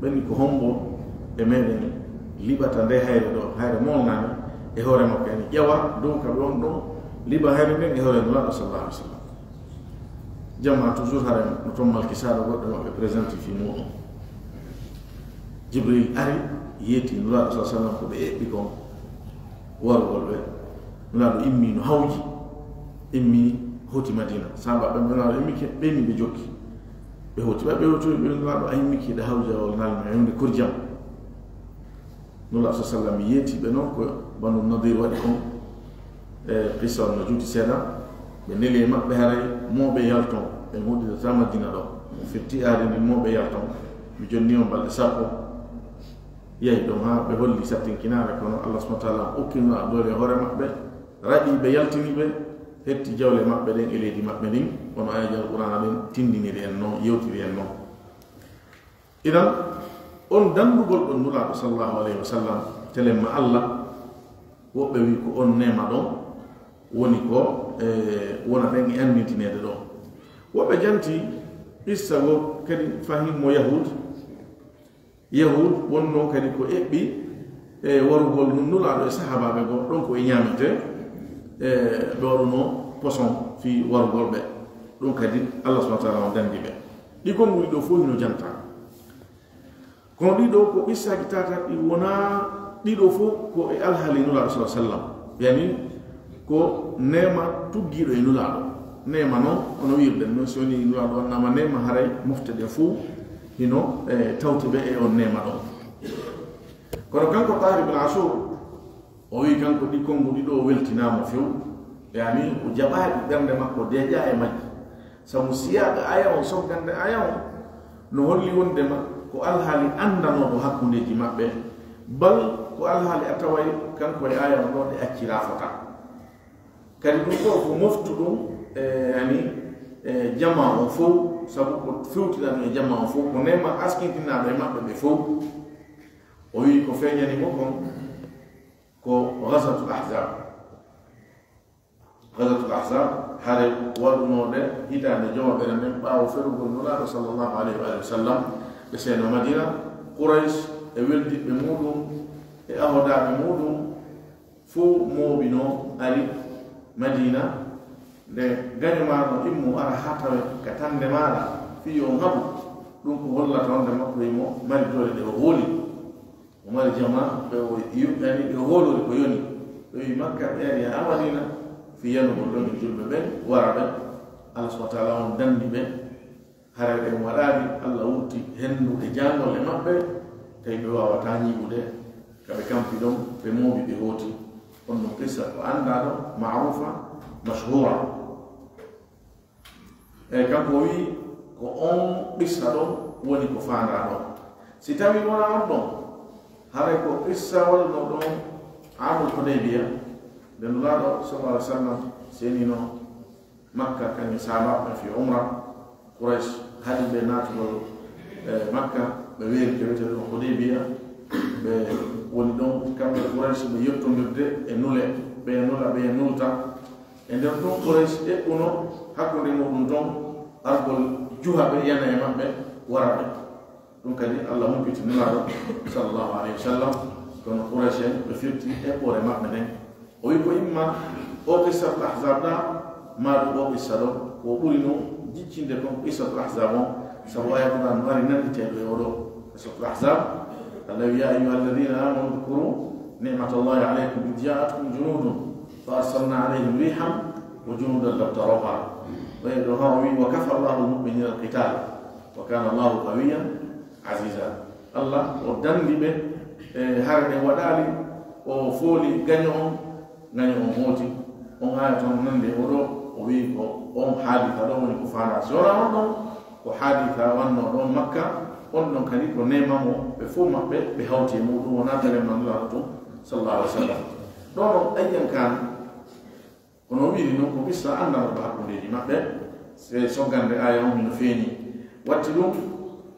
ɓe ni, "Ko hombo e meɗen liɓata nde hayre ɗo, hayre molnani e hoore makko, yani ƴewa dow ka ɓe on ɗon, liɓa hayre nden e hoore Nulaaɗo sallallahu alaihi wasallam." Jama toujours haren no ton malkisaɗo goɗɗo maɓɓe présenti fii muɗum. Jibril ari, yeeti Nulaaɗo sallallahu alaihi wasallam ko ɓe eɓɓi kon warugol ɓe. Nulaaɗo immi no hawji, immi hoti Madina. Sahaba ɓe Nulaaɗo immi ke, ɓe ni ɓe jokki. Ɓe hoti, ɓe ɓe hoti, ɓe Nulaaɗo a immi ke, ɗa hawja wal nal ma, yonde kurjam. Nulaaɗo sallam yeeti ɓe non ko Banu Nadir waɗi kon. E qissa on no juuti seeɗa. Ɓe neli e maɓɓe haray mo ɓe yalton, ɓe ngoɗɗidata Madina ɗo. Mo firti aadi ndin mo ɓe yalton. Mi jonni on balɗe sappo. Yahi ɗon haa ɓe holli sattinkinaare, kono Allah subhanahu wa ta'ala okki Nulaaɗo doole e hoore maɓɓe, raɓi ɓe, yaltini ɓe, hetti jawle maɓɓe ɗen e leydi maɓɓe ndin, kono ayaji Alqur'aana ɗen tindiniri en non, yewtiri en non. Idan, on danndugol ɗon Nulaaɗo sallallahu alayhi wa sallam, telemma Allah, woɓɓe wi ko on neema ɗon, woni ko, e, wona ɗen e anndintineede ɗon. Woɓɓe janti qissa go kadi fahin mo Yahud, Yahud wonnoo kadi ko eɓɓi e warugol nun Nulaaɗo e sahaabaaɓe goo, ɗon ko e ñaametee, e ɓe waɗunoo poson fii warugol ɓe. Ɗum kadi Allah subhanahu wa ta'ala on danndi ɓe. Ɗi konguɗi ɗoo fof hino jantaa. Kono ɗii ɗoo ko qissaaji tata ɗi wonaa, ɗii ɗoo fof ko e alhaali Nulaaɗo sallallahu alaihi wasallam. Yani ko neema tuggiiɗo e Nulaaɗo. Neema noon, ono wiirɗen noon, si woni Nulaaɗo wannaama neema, haray mofte ɗe fof hino, e, tawti ɓe e on neema ɗon. Kono kanko Tahir ibn Ashur, o wi'i kanko ɗi konguɗi ɗoo weltinaama few, yani o jaɓaaɗi, ɓernde makko deeƴaa e majji. Sabu siyaaqa aya on, soggande aya on, no holli wondema ko alhaali anndanooɗo hakkundeeji maɓɓe, bal ko alhaali a taway kanko e aya on ɗoo ɗe acciraa fota. Kadi ɗum ɗoo ko moftu ɗum, e, yani, e, jamaa on fow, sabu ko fewtinani e jamaa on fow, ko neema askintinaaɗo e maɓɓe ɓe fow. O wi'i ko feeñani mo kon ko Ghazwatul Ahzab. Ghazwatul Ahzab, hare waɗunooɗe hitaande jowaɓere nden ɓaawo ferugol Nulaaɗo sallallahu alayhi wa sallam, ɓe seeno Madina, Quraysh e weldiɓɓe muuɗum e ahodaaɓe muuɗum fow mooɓinoo ari Madina, nde gaño maa no immo ara haa tawe ka tannde maaɗa, fii yo on haɓu, ɗum ko hollata wonde makko himo mari doole ɗe o hooli. O mari jamaa, ɓe o yuɓɓani, ɓe o hoolori ko yoni. Ɓe wi Makka, ɓe ari haa Madina, fii yanugol ɗon e julɓe ɓen, wara ɓen. Allah subhanahu wa ta'ala on danndi ɓe. Haray ɓe waɗaali, Allah wutti henndu e jaangol e maɓɓe. Tawi ɓe waawataa ñiiɓude ka ɓe kampi ɗon, ɓe mooɓi, ɓe hooti. On ɗon qissa ko anndaa ɗon, maarufa, mashhura. Eyi, kanko o wi'i ko on qissa ɗon woni ko faandaa ɗon. Si tawii wonaa on ɗon, haray ko qissa waɗunoo ɗon aamul Hudaybiya, nde Nulaaɗo sallallahu alaihi wasallam seenino Makka, kañum sahaabaaɓe ɓen fii umra, Quraysh haɗi ɓe naatugol, e, Makka, ɓe weeri ka wi'etee ɗon Hudaybiya, ɓe woni ɗon kamɓe Quraysh ɓe yottondirde e nule, ɓe nula, ɓe nulta. E nder ɗum Quraysh eɓɓuno hakkunde muɗum ton argol juha ɓe, yana e maɓɓe, wara ɓe. Ɗum kadi Allah humpiti Nulaaɗo sallallahu alayhi wa sallam, kono Quraysh en ɓe firti eɓɓoore maɓɓe nden. O wi ko imma o qissatul Ahzab ɗa, maa ɗum o qissa ɗon, ko ɓuri non jiccinde kon qissatul Ahzab on, sabu aya Qur'an no ari nanditeeɗo e oɗo qissatul Ahzab. Allah wi, "Ya ayyuha alladhina amanu udhkuru ni'matallahi alaykum idh ja'atkum junudun fa arsalna alayhim rihan wa junudan lam tarawha." Ɓe ɗo ha o wi, "Wa kafa Allahu al-mu'minina al-qital wa kana Allahu qawiyyan aziza." Allah o dandi ɓe, e, hare ɗen waɗaali, o fooli gaño on, gaño on hooti. On aya ton nande o ɗo, o wi ko on haadisa ɗo woni ko faandaa. Si wonaa on ɗon, ko haadisa wannoo ɗon Makka, on ɗon kadi ko neema mo ɓe fof maɓɓe ɓe hawti e muɗum, wonaa tare man Nulaaɗo tun, sallallahu alaihi wa sallam. Ɗo non ayyan kan, kono o wiiri non ko qissa anndanɗo hakkundeeji maɓɓe, se soggande aya on hino feeñi. Watti ɗum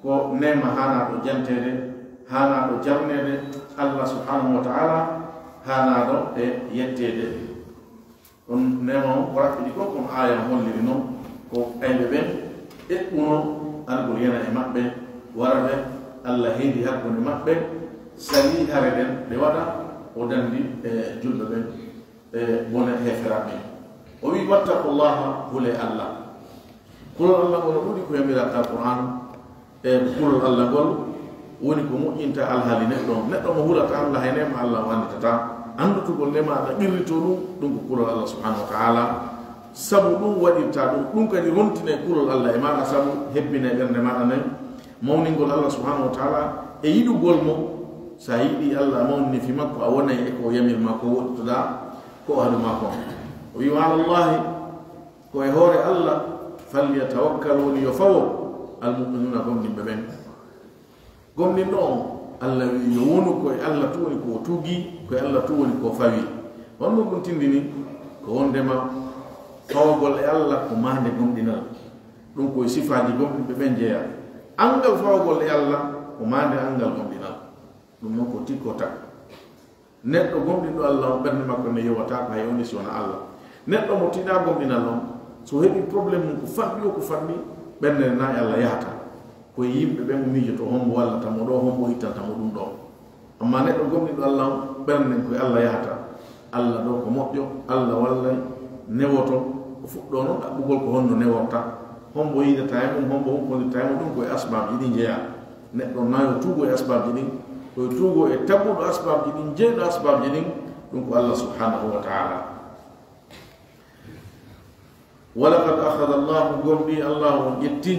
ko neema haanaaɗo janteede, haanaaɗo jarneede, Allah subhanahu wa ta'ala haanaaɗo e yetteede. Ɗum neema on ko raɓɓiɗi kon, kono aya on holliri non ko ayɓe ɓen eɓɓuno argol yana e maɓɓe, wara ɓe, Allah heedi hakkunde maɓɓe, sali hare ɗen ɗe waɗa, o dandi e julɓe ɓen e bone heeferaaɓe. O wi, "Wattaqullaha, hulee Allah." Kulol Allah ngol no ɗuuɗi ko yamiraa ka Qur'an, e kulol Allah ngol woni ko moƴƴinta alhaali neɗɗo on. Neɗɗo mo hulata Allah, hay neema Allah o annditataa. Anndutugol neema Allah qirritoo ɗum, ɗum ko kulol Allah subhanahu wa ta'ala. Sabu ɗum waɗirta ɗum, ɗum kadi rontinay kulol Allah e maaɗa, sabu hebbinay ɓernde maaɗa nden mawningol Allah subhanahu wa ta'ala e yiɗugol mo. Sa yiɗi Allah mawnini fi makko, a wonay e ko o yamir ma, ko woɗɗitoɗaa ko o haɗu ma kon. O wi, "Wa ala Allahi," ko e hoore Allah, "falyatawakkal," woni yo fawo, "al-mu'minuna," gomɗinɓe ɓen. Gomɗinɗo on, Allah wi yo wonu ko e Allah tun woni ko o tuugi, ko e Allah tun woni ko o fawi. Honno ɗum tindini? Ko wondema fawagol e Allah ko maande gomɗinal. Ɗum ko e sifaaji gomɗinɓe ɓen jeyaa. Anngal fawagol e Allah ko maande anngal gomɗinal. Ɗum non ko tikko tak. Neɗɗo gomɗinɗo Allah on, ɓernde makko nde yowataa ko hay huunde si wonaa Allah. Neɗɗo mo tiɗaa gomɗinal on, so heɓii problème mum ko fanɗi o ko fanɗi, ɓernde nde na e Allah yahata. Ko e yimɓe ɓen o miijotoo, hombo wallata mo ɗo, hombo ittanta mo ɗum ɗo. Amma neɗɗo gomɗinɗo Allah on, ɓernde nden ko e Allah yahata. Allah ɗo ko moƴƴo, Allah wallay, newoto, o fuɗɗoo non ɗaɓɓugol ko honno neworta, hombo yiidata e mum, hombo hukkondirta e mum, ɗum ko e asbaabuji ɗin jeyaa. Neɗɗo na yo tuugo e asbaabuji ɗin, ko yo tuugo e taguɗo asbaabuji ɗin, jeyɗo asbaabuji ɗin, ɗum ko Allah subhanahu wa ta'ala. Wa laqad akhadha Allahu, gomɗii Allah on ƴetti,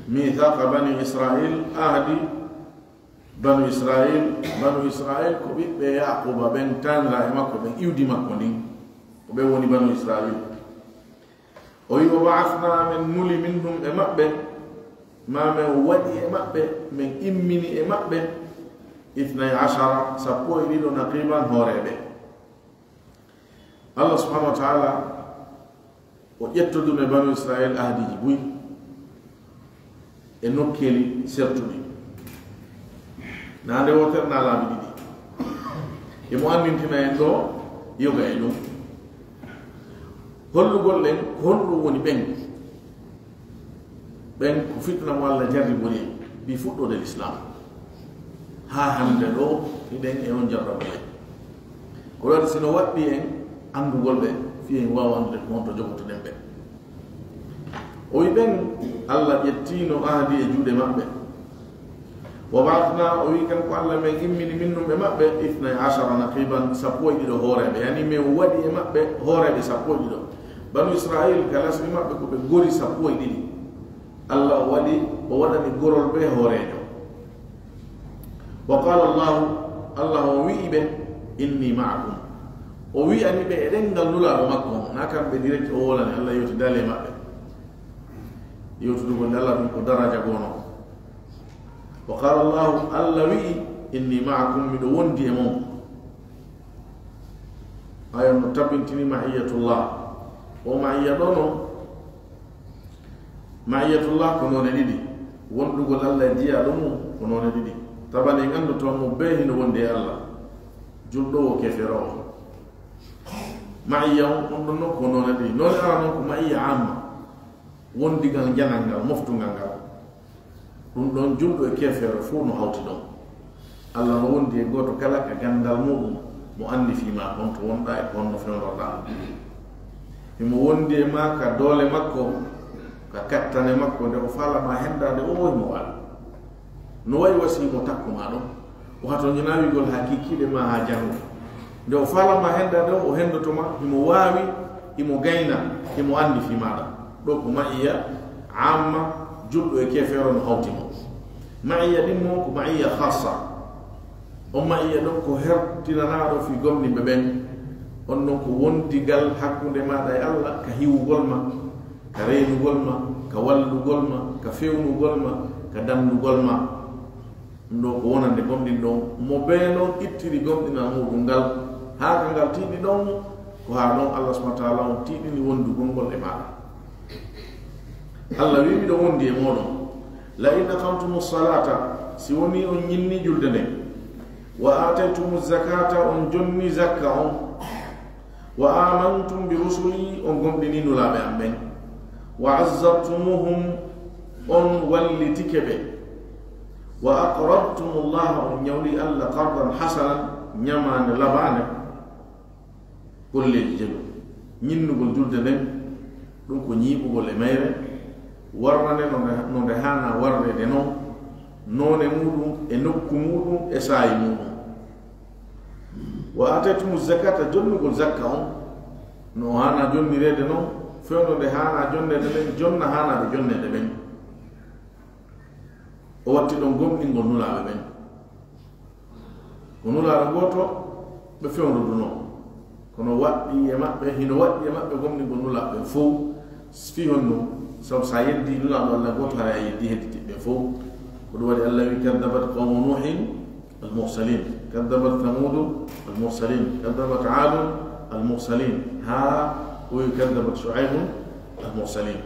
mithaqa bani Israil, ahdi banu Israil. Banu Israil ko ɓiɓɓe Yaquba ɓen, taaniraaɓe makko ɓen, iwdi makko ndin. Ko ɓe woni banu Israil. O wi, "Wa ba'athna," men nuli, "minhum," e maɓɓe, ma men waɗi e maɓɓe, men immini e maɓɓe, "ithnay ashara," sappo e ɗiɗo, "naqiban," hooreeɓe. Allah subhanahu wa ta'ala o ƴettoduno e banu Israil ahdiiji buy e nokkeeli sertuɗi. Na nde wootere, na laabi ɗiɗi. Emo anndintina en ɗo yoga e ɗum. Hollugol en ko honɗum woni ɓen. Ɓen ko fitna mo Allah jarribori en, ɗi fuɗɗoode l'islam. Haa hannde ɗo, hiɗen e on jarrabugol. Ko waɗi sino waɗɗi en anndugol ɓe, fii en waawa anndude ko honto jogotoɗen ɓe. O wi ɓen, Allah ƴettiino ahdi e juuɗe maɓɓe. Wa ba'athna, o wi kanko Allah, men immini minhum e maɓɓe, ithnay ashara naqiban, sappo e ɗiɗo hooreeɓe. Yani men waɗi e maɓɓe hooreeɓe sappo e ɗiɗo. Banu Israil, ka lasri maɓɓe ko ɓe gori sappo e ɗiɗi. Allah o waɗi, o waɗani gorol ɓe hooreejo. Wa qala Allahu, Allah on wi'i ɓe, inni ma'akum. O wi'ani ɓe e ɗengal Nulaaɗo makko on, na kamɓe direct o wolani, Allah yewtidali e maɓɓe. Yewtudugol nde Allah ɗum ko daraja goono. Wa qala Allahu, Allah wi'i, inni ma'akum, miɗo wondi e mon. Ayon no tabintini ma'iyyatullah. O ma'iyya ɗo non, ma'iyyatullah ko noone ɗiɗi. Wondugol Allah e jiyaaɗo mum ko noone ɗiɗi. Tabani en anndoto mo bee hino wondi e Allah. Julɗo o keferoowo. Ma'iyya on, on ɗon non ko noone ɗiɗi. Noone ara non ko ma'iyya amma. Wondigal janal ngal, moftungal ngal. Ɗum ɗon julɗo e keefeero fof no hawti ɗon. Allah no wondi e gooto kala ka ganndal muɗum, mo anndi fii maa honto wonɗaa e ko honno fewnorɗaa. Himo wondi e maa ka doole makko, ka kattane makko, nde o faala maa henndaade o, himo waawi. No wayi wa si himo takko maa ɗon, o hatonjinaa wi'ugol haa kiikiiɗe maa haa janngo. Nde o faala maa henndaade o, o henndoto ma, himo waawi, himo gayna, himo anndi fii maaɗa. Ɗo ko ma'iyya amma, julɗo e keefeero no hawti mo. Ma'iyya ɗin mo ko ma'iyya khassa. On ma'iyya ɗon ko hertinanaaɗo fii gomɗinɓe ɓen. On non ko wondigal hakkunde maaɗa e Allah ka hiwugol ma, ka reenugol ma, ka wallugol ma, ka fewnugol ma, ka dannugol ma. Ɗum ɗo ko wonande gomɗinɗo on, mo bee non ittiri gomɗinal muɗum ngal, haa ka ngal tiiɗi ɗon, ko haa ɗon Allah subhanahu wa ta'ala on tiiɗini wondugol ngol e maaɗa. Allah wi'i, miɗo wondi e mooɗon. La in aqamtumu salata, si woni on ñinni julde nden, wa aataytumu zakata, on jonni zakka on, wa amantum bi rusuli, on gomɗini nulaaɓe am ɓen, wa azzartumuhum, on wallitike ɓe, wa aqradtumu llaha, on ñawli Allah qardan hasanan, ñamaande labaande. Golleeji jeɗu. Ñinnugol julde nden, ɗum ko ñiiɓugol e mayre, warrane no nde, no nde haana warreede non, noone muɗum e nokku muɗum e saa'i muɗum. Wa ataytumu zakata, jonnugol zakka on, no o haana jonnireede non, fewndo nde haana jonneede nden, jonna haanaaɓe jonneede ɓen. O watti ɗon gomɗingol nulaaɓe ɓen. Ko nulaaɗo gooto ɓe fewndodunoo. Kono waɗɗii e maɓɓe, hino waɗɗii e maɓɓe gomɗingol nulaaɓe ɓen fow. Fii honno? Sabu si a yeddii nulaaɗo Allah gooto, haray a yeddii hedditiiɓe ɓen fow. Ko ɗum waɗi Allah wi'i, kaddabat qawmu Nuuhin al-mursalin, kaddabat Thamuudu al-mursalin, kaddabat Aadun al-mursalin, haa o wi'i, kaddabat Shu'aybun al-mursalin.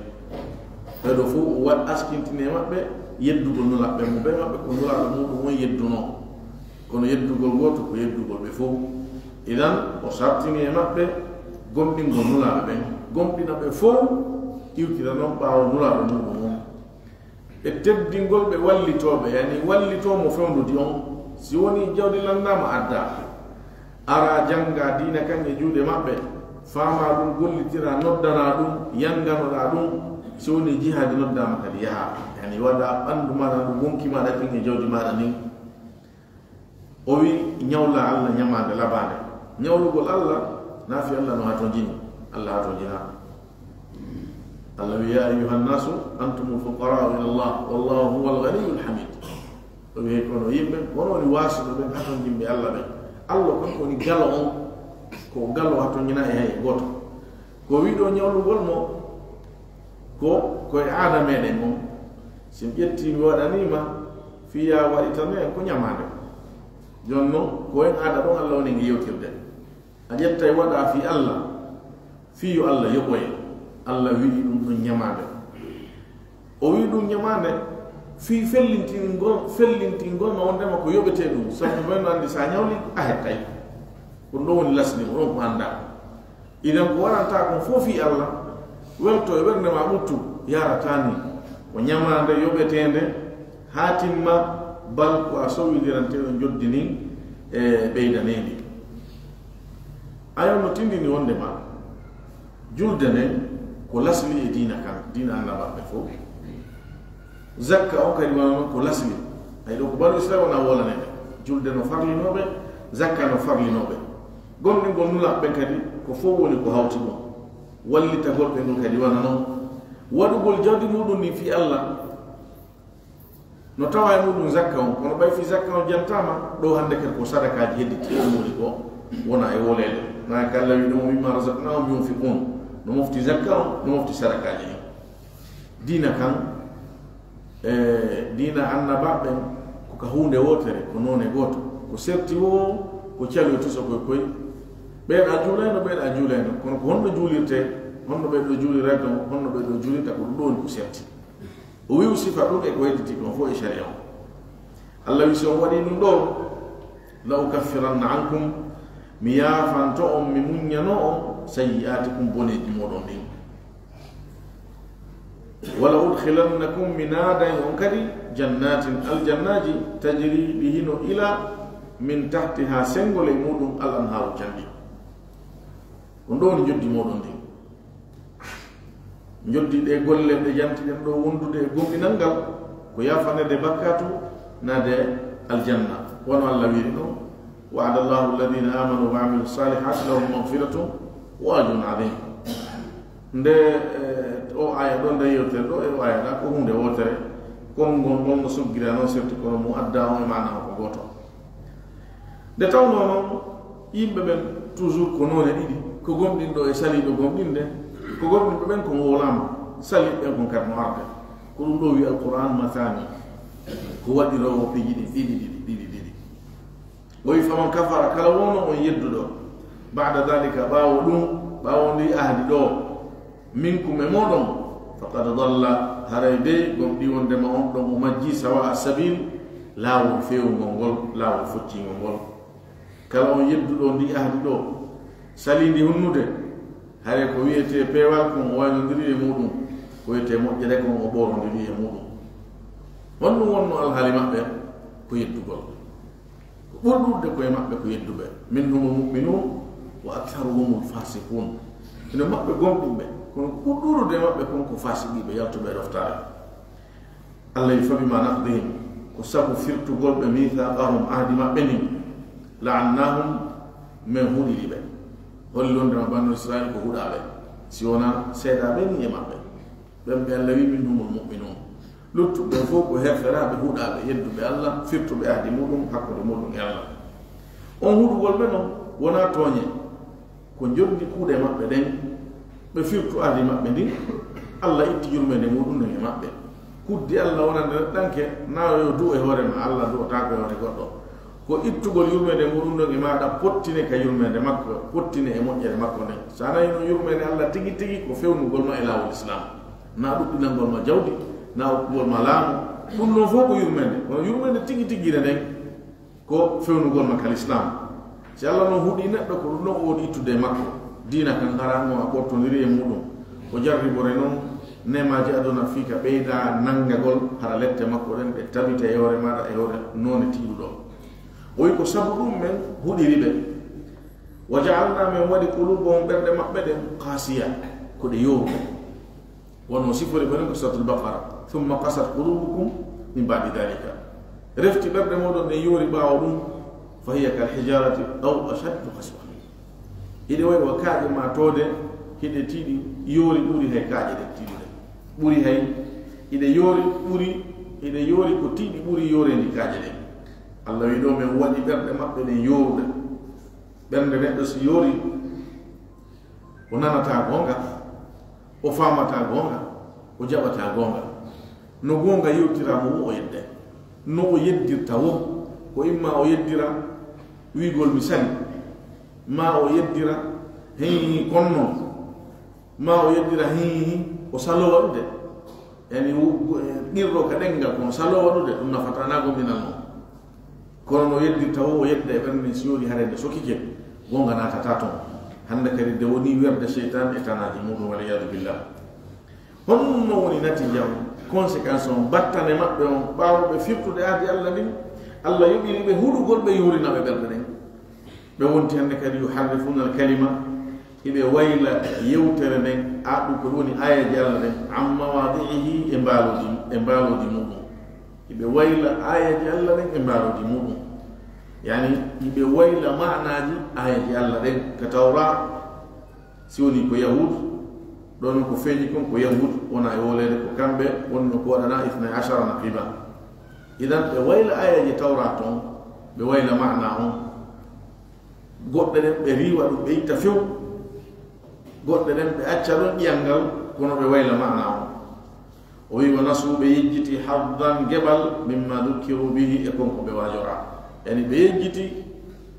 Ɓee ɗoo fow o waɗ-, askintini e maɓɓe yeddugol nulaaɓe ɓen, mo bee maɓɓe ko nulaaɗo muuɗum on yeddunoo. Kono yeddugol gooto ko yeddugol ɓe fow. Idan, o sartini e maɓɓe gomɗingol nulaaɓe ɓen, gomɗina ɓe fow, iwtira non ɓaawo nulaaɗo muuɗum on. E teddingol ɓe wallitooɓe, yani wallitoo mo fewndudi on. Si wonii jawdi lanndaama addaa, araa janngaa diina kan e juuɗe maɓɓe, faamaa ɗum, gollitiraa, noddanaa ɗum, yannganoɗaa ɗum. Si wonii jihaadi noddaama kadi yahaa, yani waɗaa ɓanndu maaɗa ndu, wonki maaɗa kin e jawdi maaɗa ndin. O wi'i, ñawlaa Allah ñamaande labaande. Ñawlugol Allah, naa fii Allah no hatonjini. Allah hatonjinaa. Allah wi'i, ya ayyuhan nasu antumul fuqara'u ila Allah, wallahu huwal ghaniyyul hamid. O wi'i, kono yimɓe, kono woni waasuɓe ɓen, hatonjinɓe Allah ɓen. Allah kanko woni galo on, ko galo hatonjinaa e hay gooto. Ko wi'i ɗoo ñawlugol mo, ko, ko e aada meɗen on. Si mi ƴettii mi waɗanii ma, fii yaa waɗitano en ko ñamaande. Jooni non, ko en aada ɗon Allah woni nge yewtirde. A ƴettay waɗaa fii Allah, fii yo Allah yoɓoye. Allah wi'i ɗum ɗon ñamaande. O wi'i ɗum ñamaande, fii fellintingol, fellintingol ma wondema ko yoɓetee ɗum. Sabu men no anndi si a ñawli, a hettay. Ko ɗum ɗon woni lasli, ko ɗon ko anndaa. Idan ko waɗantaa kon fow fii Allah, welto e ɓernde maa ɓuttu, yarataa ni. Ko ñamaande yoɓeteende, haa timma, bal ko a sowidiranteeɗo njoddi ndin e ɓeydaneendi. Ayo no tindini wondema, julde nden ko lasli e diina kan, diina annabaaɓe fow. Zakka on kadi wano non ko lasli. Ay ɗo ko Banu Israila wona wolaneede. Julde no farlinooɓe, zakka no farlinooɓe. Gomɗingol nulaaɓe ɓen kadi ko fow woni ko hawti ɗum. Wallitagol ɓe ɗum kadi wano non. Waɗugol jawdi muɗum ndin fii Allah. No tawa e muɗum zakka on, kono ɓay fii zakka on jantaama, ɗo hannde kadi ko sadakaaji hedditii ɗum woni ko wona e woleede. Na ka Alla wi ɗum, "Wa mimma razaqnahum yunfiqun." No mofti zakka on, no mofti sadakaaji ɗin. Diina kan, e diina annabaaɓe ɓen, ko ka huunde wootere, ko noone gooto. Ko serti woo, ko caloy tusa koy koy. Ɓeen a juulayno, ɓeen a juulayno. Kono ko honno juulirtee, honno ɓee ɗoo juulirayno, honno ɓee ɗoo juulirta, ko ɗum ɗoo woni ko serti. O wi'u sifa ɗum e ko hedditii ɗum fof e sharia on. Alla wi, si on waɗii ɗum ɗoo, "La ukaffiranna ankum," mi yaafanto on, mi muññano on, "sayyi'atikum," boneeji mooɗon ɗin. "Wa la udkhilannakum," mi naaday on kadi, "jannatin," aljannaaji, "tajri," ɗi hino ila, "min tahtiha," senngol e muɗum, "al anhaaru," canɗi. Ɗum ɗoo woni njoddi mooɗon ndin. Njoddi ɗe golle ɗe jantiɗen ɗoo wondude e gomɗinal ngal, ko yaafaneede bakkaatu, naade aljanna. Wano Alla wiiri ɗum, "Wa'ada Allahu alladhina amanu wa amilu salihati lahum maghfiratun wa ajrun azim." Nde, eh, o aya ɗo, nde yewtere ɗo e o aya ɗa ko huunde wootere. Konngol ngol no suggira noon, serti kono mo adda on e maana o ko gooto. Nde tawnoo noon, yimɓe ɓen toujours ko noone ɗiɗi, ko gomɗinɗo e saliiɗo gomɗinde, ko gomɗinɓe ɓen ko wowlaama, saliiɓe ɓen kon kadi no arde. Ko ɗum ɗo wi Alqur'an mathani, ko waɗiroowo piiji ɗin ɗiɗi, ɗiɗi, ɗiɗi, ɗiɗi. O wi, "Faman kafara," kala wonno on yedduɗo, "ba'da dhalika," ɓaawo ɗum, ɓaawo ndi ahdi ɗo, "minkum," e mooɗon, "faqad dalla," haray dey gomɗii wondema on ɗon o majjii, "sawa'a sabil," laawol feewungol ngol, laawol foccingol ngol. Kala on yedduɗo ndi ahdi ɗo, salii ndi hunnude, haray ko wiyetee peewal kon o waynondiri e muɗum, ko wiyetee moƴƴere kon o ɓoorondiri e muɗum. Honɗum wonno alhaali maɓɓe? Ko yeddugol. Ko ɓuri ɗuuɗude koye maɓɓe ko yedduɓe. "Minhumul mu'minun wa aktharuhumul fasiqun." Hino maɓɓe gomɗinɓe, kono ko ɓuri ɗuuɗude e maɓɓe kon ko fasiqiiɓe yaltuɓe e ɗoftaare. Alla wi, "Fabima naqdihim," ko sabu firtugol ɓe, "mithaqahum," ahdi maɓɓe ndin, "la'annahum," men huɗiri ɓe. Holli wondema Banu Israil ko huɗaaɓe, si wonaa seeɗaaɓe ni e maɓɓe. Ɓen ɓe Alla wi, "Minhumul mu'minun." Luttuɓe ɓen fof ko herferaaɓe, huɗaaɓe, yedduɓe Alla, firtuɓe ahdi muɗum hakkunde muɗum e Alla. On huɗugol ɓe non wonaa tooñe, ko njondi kuuɗe maɓɓe ɗen, ɓe firtu ahdi maɓɓe ndin, Alla itti yurmeende muɗum ndin e maɓɓe. Kuddi Alla wonande neɗɗanke, na yo du'o e hoore ma, Alla du'otaako e hoore goɗɗo. Ko ittugol yurmeende muɗum ndin e maaɗa, pottine ka yurmeende makko, pottine e moƴƴere makko nden. So a nanii non yurmeende Alla tigi tigi ko fewnugol ma e laawol Islaam. Na ɗuɗɗinangol ma jawdi, na okkugol ma laamu. Ɗum ɗon fof ko yurmeende. Kono yurmeende tigi tigire nden ko fewnugol ma ka Lislaam. Si Alla non huɗi neɗɗo, ko ɗum ɗon o waɗi ittude e makko. Diina kan hara mo a ɓortondiri e muɗum. O jarribore non neemaaji aduna fii ka ɓeyda nanngagol hara lette makko ɗen ɗe tabita e hoore maaɗa e hoore noone tiiɗuɗo. O wi ko sabu ɗum men huɗiri ɓe. "Wa ja'alna," men waɗi, "qulubahum," ɓerɗe maɓɓe ɗen, "qasiya," ko ɗe yooruɗe. Wano sifori bane ko Suratul Baqara, "Thumma qasat qulubukum min ba'di dhalika." Refti ɓerɗe moɗon ɗen yoori ɓaawo ɗum, "fa hiya kal hijarati aw ashaddu qaswa." Hiɗe wayi wa kaaƴe ma toode, hiɗe tiiɗi yoori ɓuri hay kaaƴe ɗen tiiɗuɗe. Ɓuri hay, hiɗe yoori ɓuri, hiɗe yoori ko tiiɗi ɓuri yoorendi kaaƴe ɗen. Alla wi ɗo, men waɗi ɓerɗe maɓɓe ɗen yooruɗe. Ɓernde neɗɗo si yoori, o nanataa goonga, o faamataa goonga, o jaɓataa goonga. No goonga yewtiraa mo wo o yedde. No o yeddirta wo, ko imma o yeddira wiigol mi sali, maa o yeddira hii konno, maa o yeddira hii o saloo waɗude. Yani, wu-, wu-, e, qirro ka ɗenngal, kono saloo waɗude, ɗum nafataa na gomɗinal non. Kono no yeddirta wo, o yedda e ɓernde nden, si yoori hare nde sokike, goonga naatataa ton. Hannde kadi nde woni werde seytaan e tanaaji muɗum, wal iyaadu billah. Honno woni natiija on, conséquence on, battane maɓɓe on, ɓaawo ɓe firtude ahdi Alla ndin? Alla yoɓiri ɓe huɗugol, ɓe yoorina ɓe ɓerɗe ɗen. Ɓe wonti hannde kadi yuharrifuuna al-kalima, hiɓe wayla yewtere nden, a ɗum ko woni aayeeje Alla ɗen, an mawaadi'ihi, e mbaalooji, e mbaalooji muɗum. Hiɓe wayla aayeeje Alla ɗen e mbaalooji muɗum. Yani, hiɓe wayla maanaaji aayeeje Alla ɗen ka Tawra, si woni ko Yahud, ɗon ko feeñi kon ko Yahud, wona e woleede ko kamɓe wonno ko waɗana isnay ashara naqiba. Idan ɓe wayla ayaji Tawrat on, ɓe wayla maana on. Goɗɗe ɗen ɓe riiwa ɗum, ɓe itta few. Goɗɗe ɗen ɓe acca ɗon ƴiyal ngal, kono ɓe wayla maana on. O wi, "Wa nasu", ɓe yejjiti, "haddan", geɓal, "mimma dhukkiru bihi", e kon ko ɓe waajoraa. Yani ɓe yejjiti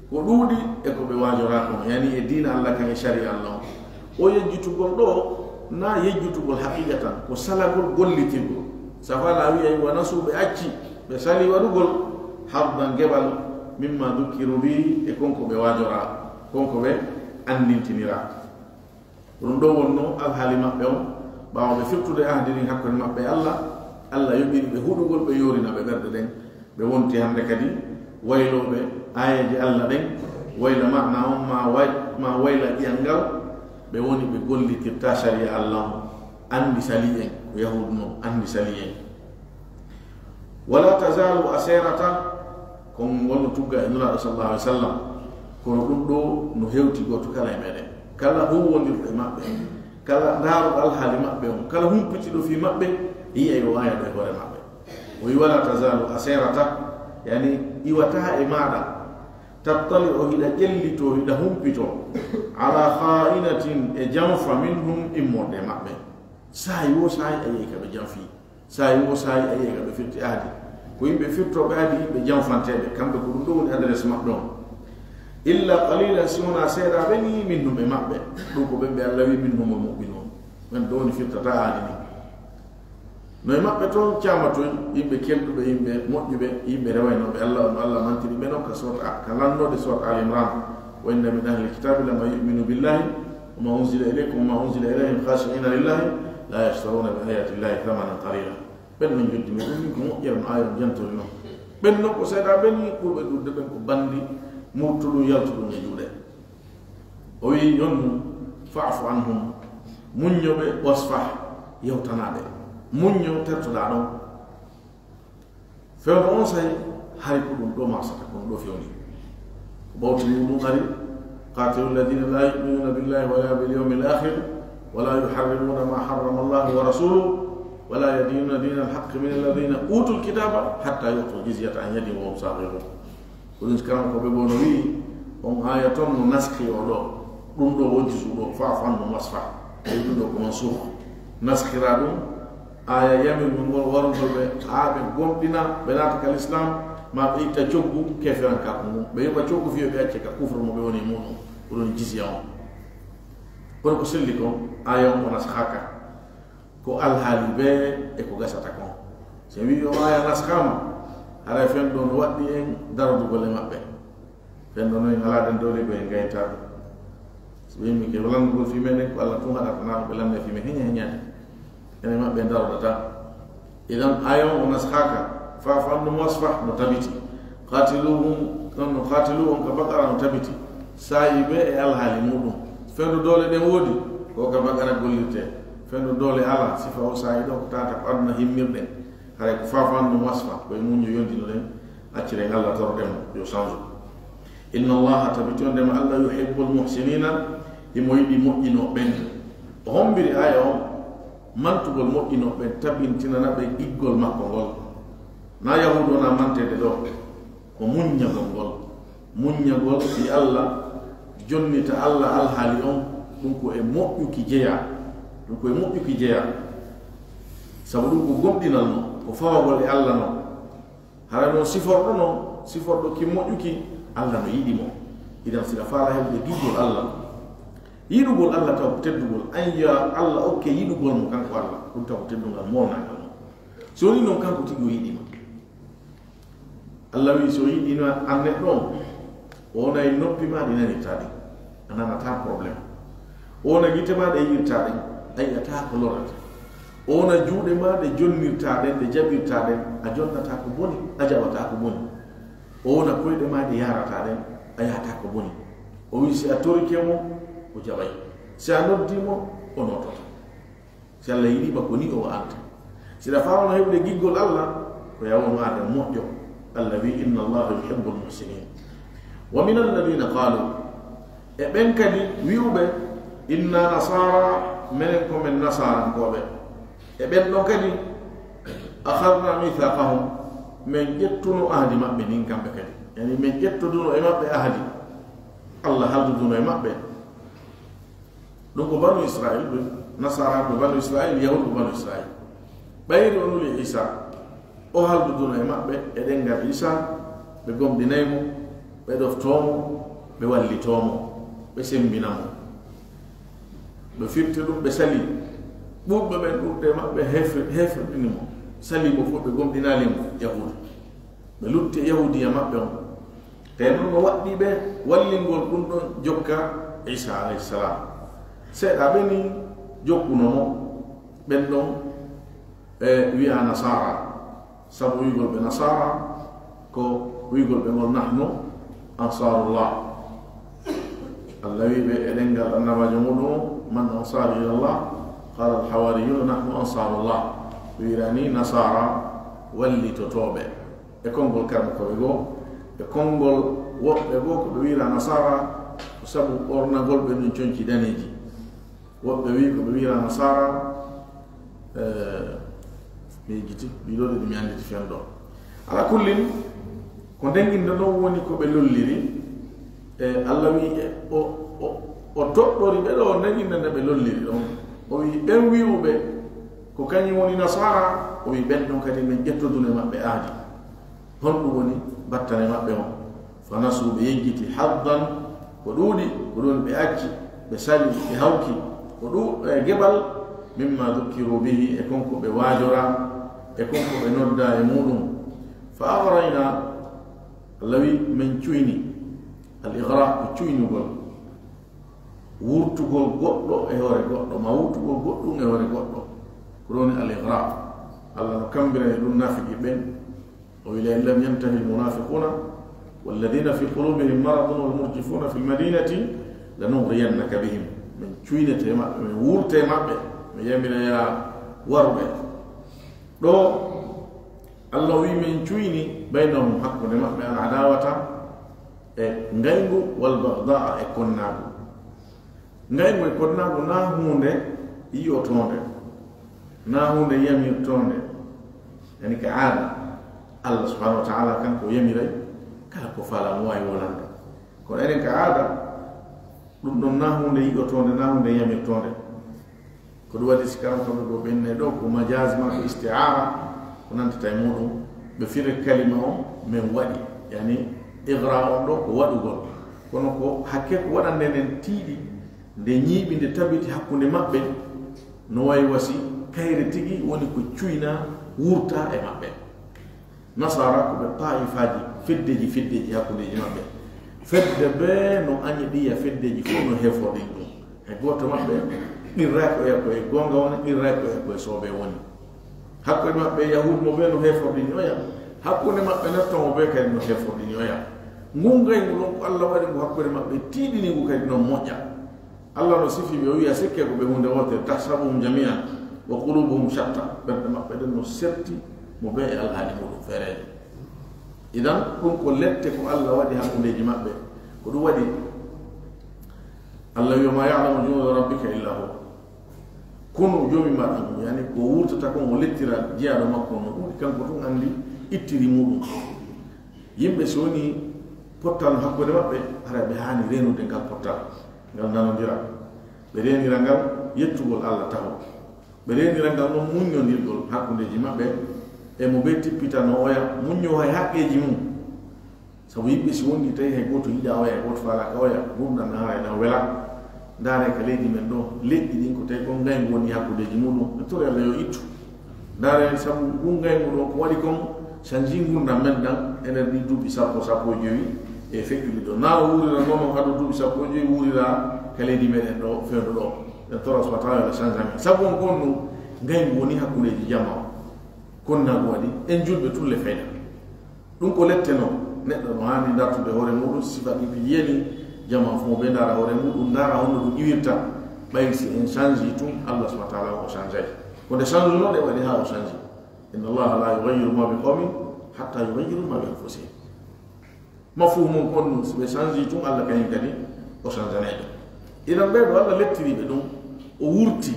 ko ɗuuɗi e ko ɓe waajoraa kon, yani e diina Allah kan e shari'a Allah on. O yejjitugol ɗo, na yejjitugol haqiqatan, ko salagol gollitirgol. Safala wi'ay, "Wa nasu", ɓe acci, ɓe sali waɗugol, "haddan", geɓal, "mimma dhukkiru bihi", e kon ko ɓe waajoraa, kon ko ɓe anndintiniraa. Ko ɗum ɗo wonno alhaali maɓɓe on, ɓaawo ɓe firtude ahdi ndin hakkunde maɓɓe e Allah, Allah yoɓiri ɓe huɗugol, ɓe yoorina ɓe ɓerɗe ɗen. Ɓe wonti hannde kadi waylooɓe aayeeje Allah ɗen, wayla maana on, ma way-, ma wayla ƴi'al ngal, ɓe woni ɓe gollitirta sariya Allah on, anndi sali en, ko Yahuudu non, anndi sali en. Wala tazalu, a seerata, kon wonno tugga e Nulaaɗo sallallahu alaihi wasallam, kono ɗum ɗo no hewti gooto kala e meɗen. Kala huwwondirɗo e maɓɓe, kala ndaaruɗo alhaali maɓɓe on, kala humpitiɗo fii maɓɓe, yi'ay o aaya ɗo e hoore maɓɓe. O wi, "Wala tazalu", a seerata, yani iwata e maaɗa, "tattali'u", hiɗa ƴellito, hiɗa humpito, "ala kha'inatin", e janfa, "minhum", immorde e maɓɓe. Saa'i wo saa'i a yi'ay ka ɓe janfi. Saa'i wo saa'i a yi'ay ka ɓe firti ahdi. Ko yimɓe firtooɓe ahdi, yimɓe janfanteeɓe. Kamɓe ko ɗum ɗo woni adresse maɓɓe on. "Illa qalilan", si wonaa seeɗaaɓe ni, "minhum", e maɓɓe. Ɗum ko ɓen ɓe Allah wi, "minhum", o mu'minun. Ɓen ɗo woni firtata ahdi ni. No e maɓɓe ton caamatoy, yimɓe kelɗuɓe, yimɓe moƴƴuɓe, yimɓe rewaynooɓe Allah, no Allah mantiri ɓe non ka soot A-, ka lannoode soot Ali Imran. "Wa inna min ahli kitabi lama yu'minu billahi wa ma unzila ilaykum wa ma unzila ilayhim khashi'ina lillahi la yashtaruna bi ayati llahi thamanan qalila." Ɓen non joddi men ɗum, min ko moƴƴere no aaya on jantori non. Ɓen non ko seeɗaaɓe ni, ɓurɓe ɗuuɗude ɓen ko bandi murtuɗum, yaltuɗum e juuɗe. O wi, "Yonnu, fa'fu anhum, muñño ɓe, wasfah, yewtanaa ɓe. Muñño, tertoɗaa ɗon." Fewndo on say, hari ko ɗum ɗo marsata, ko ɗum ɗo fewndi. Ko ɓawti muɗum ari, "Qatilu alladhina la yu'minuna billahi wala bil yawmil akhir, wala yuharrimuna ma harrama Allahu wa rasuluhu, wala yadinuna dina alhaqqi min alladhina utul kitaba hatta yu'tul jizyata an yadin wa hum saghirun." Ko ɗum si kanko ko ɓe goo no wi'i, on aaya ton no naskhi o ɗo. Ɗum ɗo wonti su ɗo, fa'fu anhum wasfah. Tawi ɗum ɗo ko mansukh. Naskhiraa ɗum, aaya yamirgol ngol warugol ɓe, haa ɓe gomɗina, ɓe naata ka lislaam, ma ɓe itta coggu keeferankaaku ngun. Ɓe yoɓa coggu fii yo ɓe acce ka kufru mo ɓe woni e muɗum, ko ɗum jizya on. Kono ko selli kon, aaya on o naskhaaka. Ko alhaali bee e ko gasata kon. Si en wi'i o aaya naskhaama, haray fewndo no waɗɗi en darodugol e maɓɓe. Fewndo no en alaa ɗen doole ko en ngayta ɗum. Si ɓe yimɓe ke lanndugol fii meɗen, ko Allah tun haɗata, naa ko ɓe lannda fii men heña heñaade. Enen maɓɓe en darodataa. Idan aaya on o naskhaaka, fa'fu anhum wasfah no tabiti. Qatiluhum, non no qatilu on ka Baqara no tabiti. Saa'i bee e alhaali muɗum. Fewndo doole ɗen woodi, ko ka Baqara gollirtee. Fewndo doole alaa, sifa o saa'i ɗo ko tawata ko aduna himmirɗen. Haray ko fa'fu anhum wasfah, ko e muñño yondinoɗen, acciren Allah, toroɗen mo yo sanju. Inna Allaha, tabiti on ndema Allah, yuhibbul muhsinina, himo yiɗi moƴƴinooɓe ɓen. O hommbiri aaya on, mantugol moƴƴinooɓe ɓen, tabintinana ɓe giggol makko ngol. Na Yahuudu wona manteede ɗo, ko muññagol ngol. Muññagol e Allah, jonnita Allah alhaali on, ɗum ko e moƴƴuki jeyaa. Ɗum ko e moƴƴuki jeyaa. Sabu ɗum ko gomɗinal non, ko fawagol e Allah non. Hara non siforɗo non, siforɗo ki moƴƴuki, Allah no yiɗi mo. Idan siɗa faala heɓude giggol Allah. Yiɗugol Allah taw ko teddugol. An ya Allah okke yiɗugol mo kanko Allah. Ɗum taw ko teddungal molnangal mo. Si woni non kanko tigi o yiɗi ma. Allah wi so yiɗino an neɗɗo on, o wona e noppi ma ɗi nanirta ɗin. A nanata problème. O wona gite ma ɗe yi'irta ɗen, a yi'ata ko lorrata. O wona juuɗe ma ɗe jonnirta ɗen, ɗe jaɓirta ɗen, a jonnata ko boni, a jaɓata ko boni. O wona koyɗe ma ɗe yaarata ɗen, a yahata ko boni. O wi si a torike mo, o jaɓay. Si a noddi mo, o nototo. Si Allah yiɗi ma ko ni o wa'anta. Siɗa faama no heɓude giggol Allah, ko ya wonu aada moƴƴo. Allah wi, "Inna Allaha yuhibbul muhsinin." Wa min alladhina qalu, e ɓen kadi wi'uɓe, "Inna nasara, menen ko men nasarankooɓe." E ɓen ɗon kadi, "Akhadna mithaqahum." Men ƴettuno ahdi maɓɓe ndin kamɓe kadi. Yani men ƴettuduno e maɓɓe ahdi. Allah halduduno e maɓɓe. Ɗum ko banu Israil, ɓe nasara ko banu Israil, yahud ko banu Israil. Ɓayri o nuli Isa, o halduduno e maɓɓe e ɗengal Isa, ɓe gomɗinay mo, ɓe ɗoftoo mo, ɓe wallitoo mo, ɓe sembina mo. Ɓe firti ɗum, ɓe sali. Ɓurɓe ɓen ɗuuɗde maɓɓe hefe-, heferɗini mo, sali mo fof, ɓe gomɗinaali mo, yahuud. Ɓe lutti e yahuudiya maɓɓe on. Te noon no waɗɗii ɓe wallingol ɗum ɗon jokka Isa alayhi salam. Seeɗa ɓe ni jokkuno mo, ɓen ɗon e wi'a Nasara. Sabu wi'ugol ɓe Nasara ko wi'ugol ɓe ngol, "Nahnu Ansarullah." Allah wi'i ɓe e ɗengal annabaajo muɗum, "Man ansari ilallah?" Qala al-hawariyuna, "Nahnu Ansarullah." Wi'irani Nasara wallitotooɓe. E konngol karmukooɓe goo, e konngol woɓɓe goo ko ɓe wi'ira Nasara, ko sabu ɓornagol ɓe ɗum conci daneeji. Woɓɓe wi'i ko ɓe wi'ira Nasara, eh, mi yejjiti, ɗiɗo ɗiɗi mi annditi fen ɗo. Ala kullin, ko nden innde ɗon woni ko ɓe lolliri, e Allah wi'i, e, o, o, o toɗɗori ɓe ɗo, nden innde nde ɓe lolliri ɗon. O wi'i, ɓen wi'uɓe ko kañum woni Nasara, o wi'i, ɓen ɗon kadi men ƴettodun e maɓɓe aadi. Honɗum woni battane maɓɓe on? Fa nasu, ɓe yejjiti, haddan, ko ɗuuɗi, ko ɗum ɓe acci, ɓe sali, ɓe hawki, ko ɗu-, e geɓal, mimma dukkiru bihi, e kon ko ɓe waajora, e kon ko ɓe nodda e muɗum. Fa agrayna, Allah wi, men cuyni, al igra ko cuynugol, wurtugol goɗɗo e hoore goɗɗo, ma wurtugol goɗɗum e hoore goɗɗo, ko ɗum woni al igra. Allah no kambira e ɗum naafiqi ɓen. O wi, "La in lam yantahi al-munafiquna walladhina fi qulubihim maradun wal murjifuna fil madinati lanughriyannaka bihim." Min cuynete maɓɓe, min wurte maɓɓe, min yamira ya waruɓe. Ɗo Allah wi, min cuyni baynahum, hakkunde maɓɓe, al adawata e ngayngu, wal baghdha e konnaagu. Ngayngu e konnaagu na huunde yi'otoonde, na huunde yamirtoonde, yani ka aada. Allah subhanahu wa ta'ala kanko yamiray kala ko faala mo waawi wonande. Kono enen ka aada, ɗum ɗon na huunde yi'otoonde, na huunde yamirtoonde. Ko ɗum waɗi si karam kamɓe goo ɓe innay ɗo ko majaz ma ko isti'ara, ko nantata e muɗum, ɓe fira kalima on men waɗi, yani igra on ɗo ko waɗugol. Kono ko hakke ko waɗande nden tiiɗi, nde ñiiɓi, nde tabiti hakkunde maɓɓe, no wayi wasi kayre tigi woni ko cuyna wurta e maɓɓe. Nasara ko ɓe taifaaji, feddeji, feddeji hakkundeji maɓɓe. Fedde bee no añiɗiya feddeji fof no heforɗin ɗum. Hay gooto maɓɓe qirraaki oya ko e goonga woni, qirraaki oya ko e soobee woni. Hakkunde maɓɓe yahuud mo bee no heforɗini oya. Hakkunde maɓɓe natto mo bee kadi no heforɗini oya. Ngun ngayngu ɗon ko Allah waɗi ngu hakkunde maɓɓe, tiiɗini ngu kadi no moƴƴa. Allah no sifi ɓe, o wi'a sikke ko ɓe huunde wootere, tahsabuhum jami'an wa qulubuhum shatta. Ɓerɗe maɓɓe ɗen no serti mo bee e alhaali muɗum feereejo. Idan, ɗum ko lette ko Allah waɗi hakkundeji maɓɓe. Ko ɗum waɗi Allah wi'a, "Ma ya'lamu junuda rabbika illa hu." Konu joomi maɗa ngu, yani ko wurtata kon o lettira jeyaaɗo makko no ɗuuɗi, kanko tun anndi ittiri muɗum. Yimɓe so woni pottal no hakkunde maɓɓe, hara ɓe haani reenude ngal pottal, ngal nanondira. Ɓe reenira ngal yettugol Allah taho. Ɓe reenira ngal non muññondirgol hakkundeji maɓɓe, e mo ɓe tippitano oya, muñño hay haqqeeji mum. Sabu yimɓe si wondi tawi hay gooto yiɗaa oya, hay gooto faalaaka oya, ngurndan na hara ena wela. Ndaare ka leydi men ɗo, leƴƴi ɗin ko tawi kon ngayngu woni hakkundeji muɗum, ɓe tori Allah yo ittu. Ndaare sabu ngun ngayngu ɗo ko waɗi kon, sanji ngurndan men ɗan, e nder ɗi duuɓi sappo, sappo e jowi e feƴƴude ɗo. Na o wuurira noon, ado duuɓi sappo e jowi wuurira ka leydi meɗen ɗo, fewndo ɗo. Ɓe tora subhanahu wa ta'ala yo Allah change amen. Sabu on ko on ɗum ngayngu woni hakkundeji jama o. Kon na ɗum waɗi, en julɓe tulle fayda. Ɗum ko lette non, neɗɗo no haani dartude hoore muɗum, sifa ɗin ɗi yeni, jama fof ɓe ndaara hoore muɗum, ndaara honno ɗum iwirta. Ɓay si en change tun, Allah subhanahu wa ta'ala o change ay. Ko nde change non ɗe waɗi haa o change. Inna Allaha la yughayyiru ma bi qawmin hatta yughayyiru ma bi anfusihim. Mafhum on kon ɗum, si ɓe change tun, Allah kañum kadi o change anay ɓe. Idan ɓee ɗo Allah lettiri ɓe ɗum, o wurti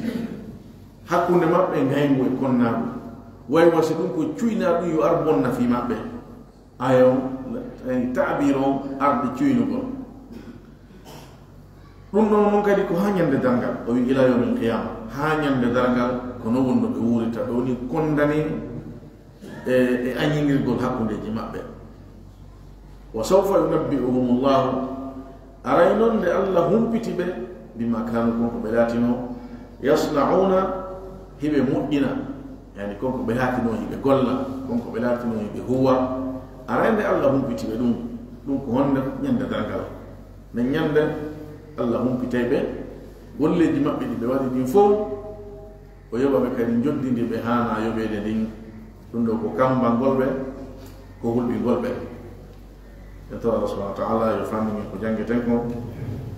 hakkunde maɓɓe ngayngu e konnaagu. Way wa si ɗum ko cuynaa ɗum yo ar bonna fii maɓɓe. Ayo, yani, taabir on arde cuynugol. Ɗum ɗon non kadi ko haa ñande darngal, o wi ila yawmil qiyama, haa ñande darngal, ko non woni no ɓe wuurita, ɓe woni kondani e, e añinirgol hakkundeeji maɓɓe. Wa sawfa yunabbi'uhumullahu, aray non nde Allah humpiti ɓe, bima kanu, kon ko ɓe laatinoo, yasna'una, hiɓe moƴƴina, yani kon ko ɓe laatinoo hiɓe golla, kon ko ɓe laatinoo hiɓe huwa. Aray nde Allah humpiti ɓe ɗum, ɗum ko honde? Ñande darngal. Nden ñande Allah humpitay ɓe, golleeji maɓɓe ɗi ɓe waɗi ɗin fow, o yoɓa ɓe kadi njoddi ndi ɓe haanaa yoɓeede ndin. Ɗum ɗo ko kammbangol ɓe, ko hulɓingol ɓe. En toro Allah subhanahu wa ta'ala yo faandu men ko janngeten kon,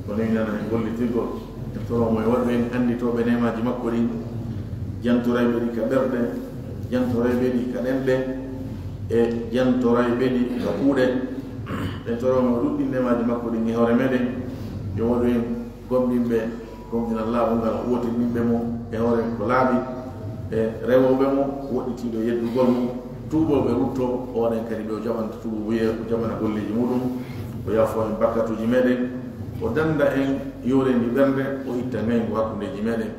ko newinana en gollitirgol. En toro mo e waɗu en annditooɓe neemaaji makko ɗin, jantorayɓe ɗi ka ɓerɗe, jantorayɓe ɗi ka ɗenɗe, e jantorayɓe ɗi ka kuuɗe. En toro mo ɗuɗɗin neemaaji makko ɗin e hoore meɗen, yo waɗu en gomɗinɓe, gomɗinal laaɓungal, wootinɗinɓe mo e hoore ko laaɓi, e rewooɓe mo, woɗɗitiiɓe yeddugol mo, tuubooɓe ruttoo, oɗen kadi ɓe o jaɓanta tuubuye, o jaɓana golleeji muɗum, o yaafoo en bakkatuuji meɗen, o dannda en yooreendi ɓernde, o itta ngayngu hakkundeeji meɗen.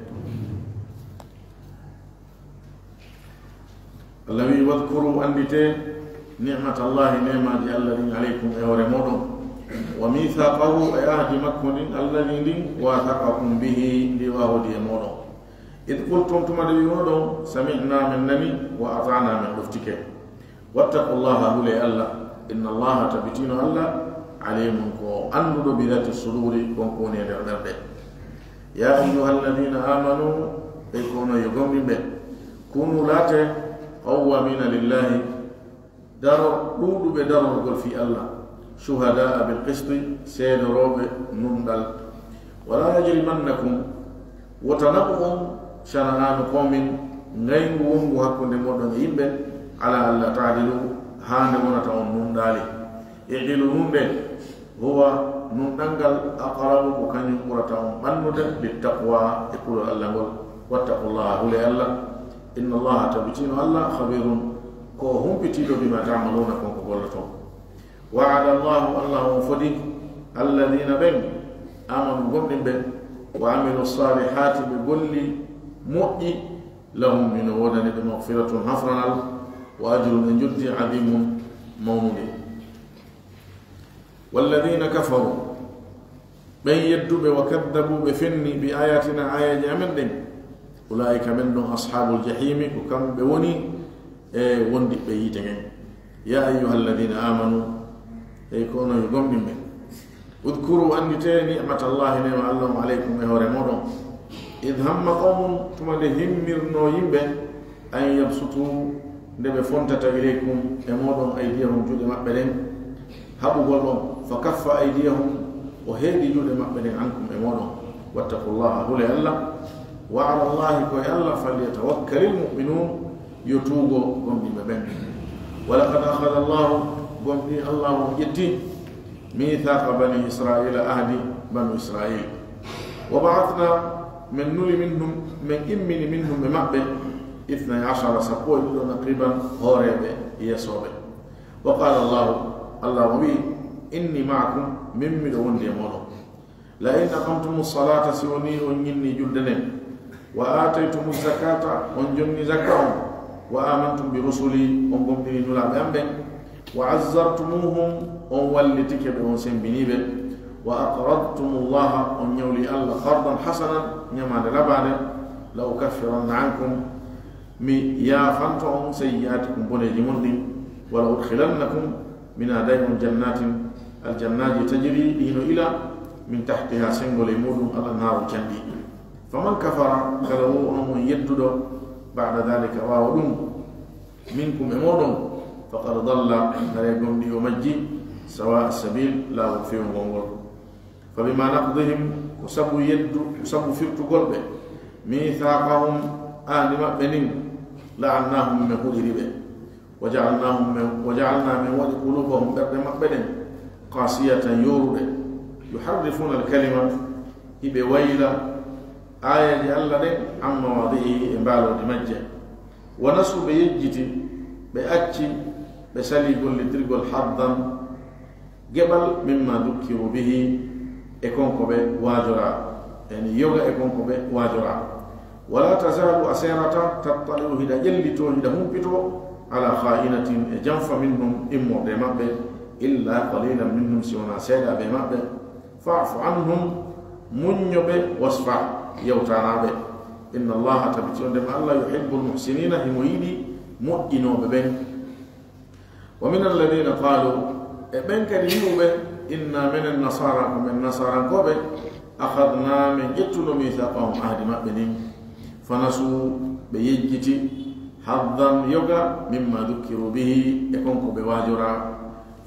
Allah wi'i, "Wadhkuru, annditee, ni'matallahi, neemaaji Allah ɗin, alaykum, e hoore mooɗon, wa mithaqahu, e ahdi makko ndin, Allah ɗin, wathaqakum bihi, ndi o ahodi e mooɗon. Idh qultum, tuma nde wi'unoɗon, sami'na, men nani, wa ata'na, men ɗoftike. Wattaqullaha, hulee Allah, innallaha, tabitino Allah, alimun, ko annduɗo, bi dhati suduri, kon ko woni e nder ɓerɗe." Ya ayyuhalladhina amanu, ɓe ko onon yo gomɗinɓe, kunu, laatee, qawwamina lillahi, daro, ɗuuɗuɓe darorgol fii Allah, shuhada'a bil qisti, seedorooɓe nunɗal. Wala yajrimannakum, wota naɓu on, shana'anu qawmin, ngayngu wonngu hakkunde mooɗon e yimɓe, ala alla ta'dilu, haa nde wonata on nunɗaali. I'dilu, nunɗee, huwa, nunɗal ngal, aqrabu, ko kañum ɓurata on ɓannude, littaqwa, e kulol Allah ngol. Wattaqullaha, hulee Allah. Innallaha, tabitino Allah, khabirun, ko o humpitiiɗo, bima ta'maluna, kon ko golloton. Wa'ada Allahu, Allah on fodi, alladhina, ɓen, amanu, gomɗinɓe, wa amilu salihati, ɓe golli moƴƴi, lahum, hino woodani ɓe, maghfiratun, hafranal, wa ajrun, e njoddi, adhimun, mawnude. Walladhina kafaru, ɓen yedduɓe, wa kaddabu, ɓe fenni, bi ayatina, ayaji amen ɗen, ulaika, ɓen ɗon, ashabul jahimi, ko kamɓe woni e wondiɓɓe yiite ngen. Ya ayyuhalladhina amanu, hey ko onon yo gomɗinɓe, udhkuru, annditee, ni'matallahi, neema Allah on, alaykum, e hoore mooɗon. Idh hamma qawmun, tuma nde himmirnoo yimɓe, an yabsutu, nde ɓe fontata, ilaykum, e mooɗon, aydiyahum, juuɗe maɓɓe ɗen, haɓugol on, fa kaffa aydiyahum, o heedi juuɗe maɓɓe ɗen, ankum, e mooɗon. Wattaqullaha, hulee Allah, wa alallahi, ko e Allah, falyatawakkalil mu'minun, yo tuugo gomɗinɓe ɓen. Wa laqad akhadha Allahu, gomɗii Allah on ƴetti, mithaqa bani Israila, ahdi banu Israil. Wa ba'athna, men nuli, minhum, men immini, minhum, ɓe maɓɓe, ithnay ashara, sappo e ɗiɗo, naqiban, hooreeɓe, yeesooɓe. Wa qala Allahu, Allah o wi'i, inni ma'akum, min miɗo wondi e mooɗon. La in aqamtumu salata, si wonii on ñinnii julde nden, wa aataytumu zakata, on jonni zakka on, wa amantum bi rusuli, on gomɗini nulaaɓe am ɓen, wa azzartumuhum, on wallitike ɓe, on sembinii ɓe, wa aqradtumu Allaha, on ñawli Allah, qardan hasanan, ñamaande labaande, la ukaffiranna ankum, mi yaafanto on sayyi'aatikum, boneeji mon ɗin, wa la udkhilannakum, mi naaday on jannatin, aljannaaji, tajri, ɗi hino ila, min tahtiha, senngol e muɗum, al anhaaru, canɗi. Faman kafara, kala wo on on yedduɗo, ba'da dhalika, ɓaawo ɗum, minkum, e mooɗon, faqad dalla, hare gomɗii o majji, sawa'a sabil, laawol fewngol ngol. Fabima naqdihim, ko sabu yeddu, ko sabu firtugol ɓe, mithaqahum, ahdi maɓɓe ndin, la'annahum, men huɗiri ɓe. Wa ja'alnahum, men, wa ja'alna, men waɗi, qulubahum, ɓerɗe maɓɓe ɗen, qasiyatan, yooruɗe, yuharrifuna al-kalima, hiɓe wayla aayeeje Allah ɗen, an mawaadi'ihi, e mbaaloodi majje. Wa nasu, ɓe yejjiti, ɓe acci, ɓe sali gollitirgol haddan, geɓal, mimma dukkiru bihi, e kon ko ɓe waajoraa, yani yoga e kon ko ɓe waajoraa. Wala tazalu, a seerata, tattali'u, hiɗa ƴellitoo, hiɗa humpitoo, ala kha'inatin, e janfa minhum, immorde e maɓɓe, illa qalilan minhum, si wonaa seeɗaaɓe e maɓɓe. Fa'fu anhum, muñño ɓe, wasfah, yewtanaa ɓe. Inna Allaha, tabiti on nde ma Allah, yuhibbul muhsinina, himo yiɗi moƴƴinooɓe ɓen. Wa min alladina qalu, e ɓen kadi wi'uɓe, inna menen nasara, ko men nasarankooɓe, akhadna, men ƴettuno, mithaqahum, ahdi maɓɓe ndin, fanasu, ɓe yejjiti, haddan, yoga, mimma dukkiru bihi, e kon ko ɓe waajoraa.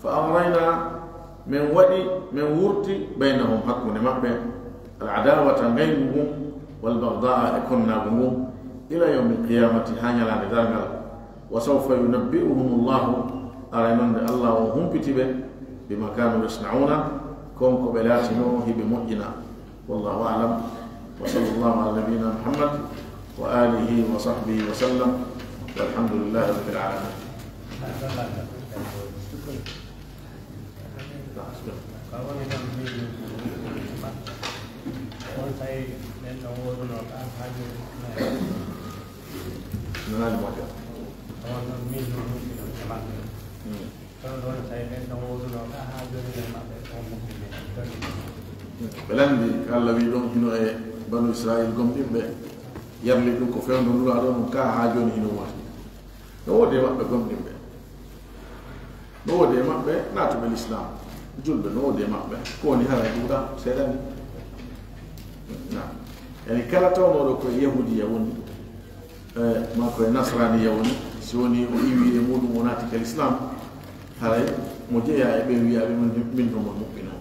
Fa aghrayna, men waɗi, men wurti, baynahum, hakkunde maɓɓe, al adawata, ngayngu ngun, wal bagdaa, e konnaagu ngun, ila yawmil qiyamati, haa ñalaande darngal. Wa sawfa yunabbi'uhumu Allahu, aray non nde Allah on humpiti ɓe, bima kanu yasna'una, kon ko ɓe laatinoo hiɓe moƴƴina. Wallahu a'lam. Wa sallallahu ala nabiyyina Muhammad wa alihi wa sahbihi wa sallam. Walhamdulillahi rabbil alamin. Nanaali moƴƴa. Ɓe lanndi, ko Allah wi ɗon, hino e Banu Israil gomɗinɓe, yarli ɗum ko fewndo Nulaaɗo on, ka haa jooni hino woodi. No woodi e maɓɓe gomɗinɓe, no woodi e maɓɓe naatuɓe lislaam, julɓe, no woodi e maɓɓe, ko woni haray ɗuuɗa seeɗa ni. Naam. Yani kala tawnooɗo ko e yahuudiya woni, e, maa ko e nasraaniya woni, si woni o iwi e muɗum o naati ka lislaam, haray mo jeyaa e ɓen wiyaaɓe min, min ɗo mon muɓɓinooɓe.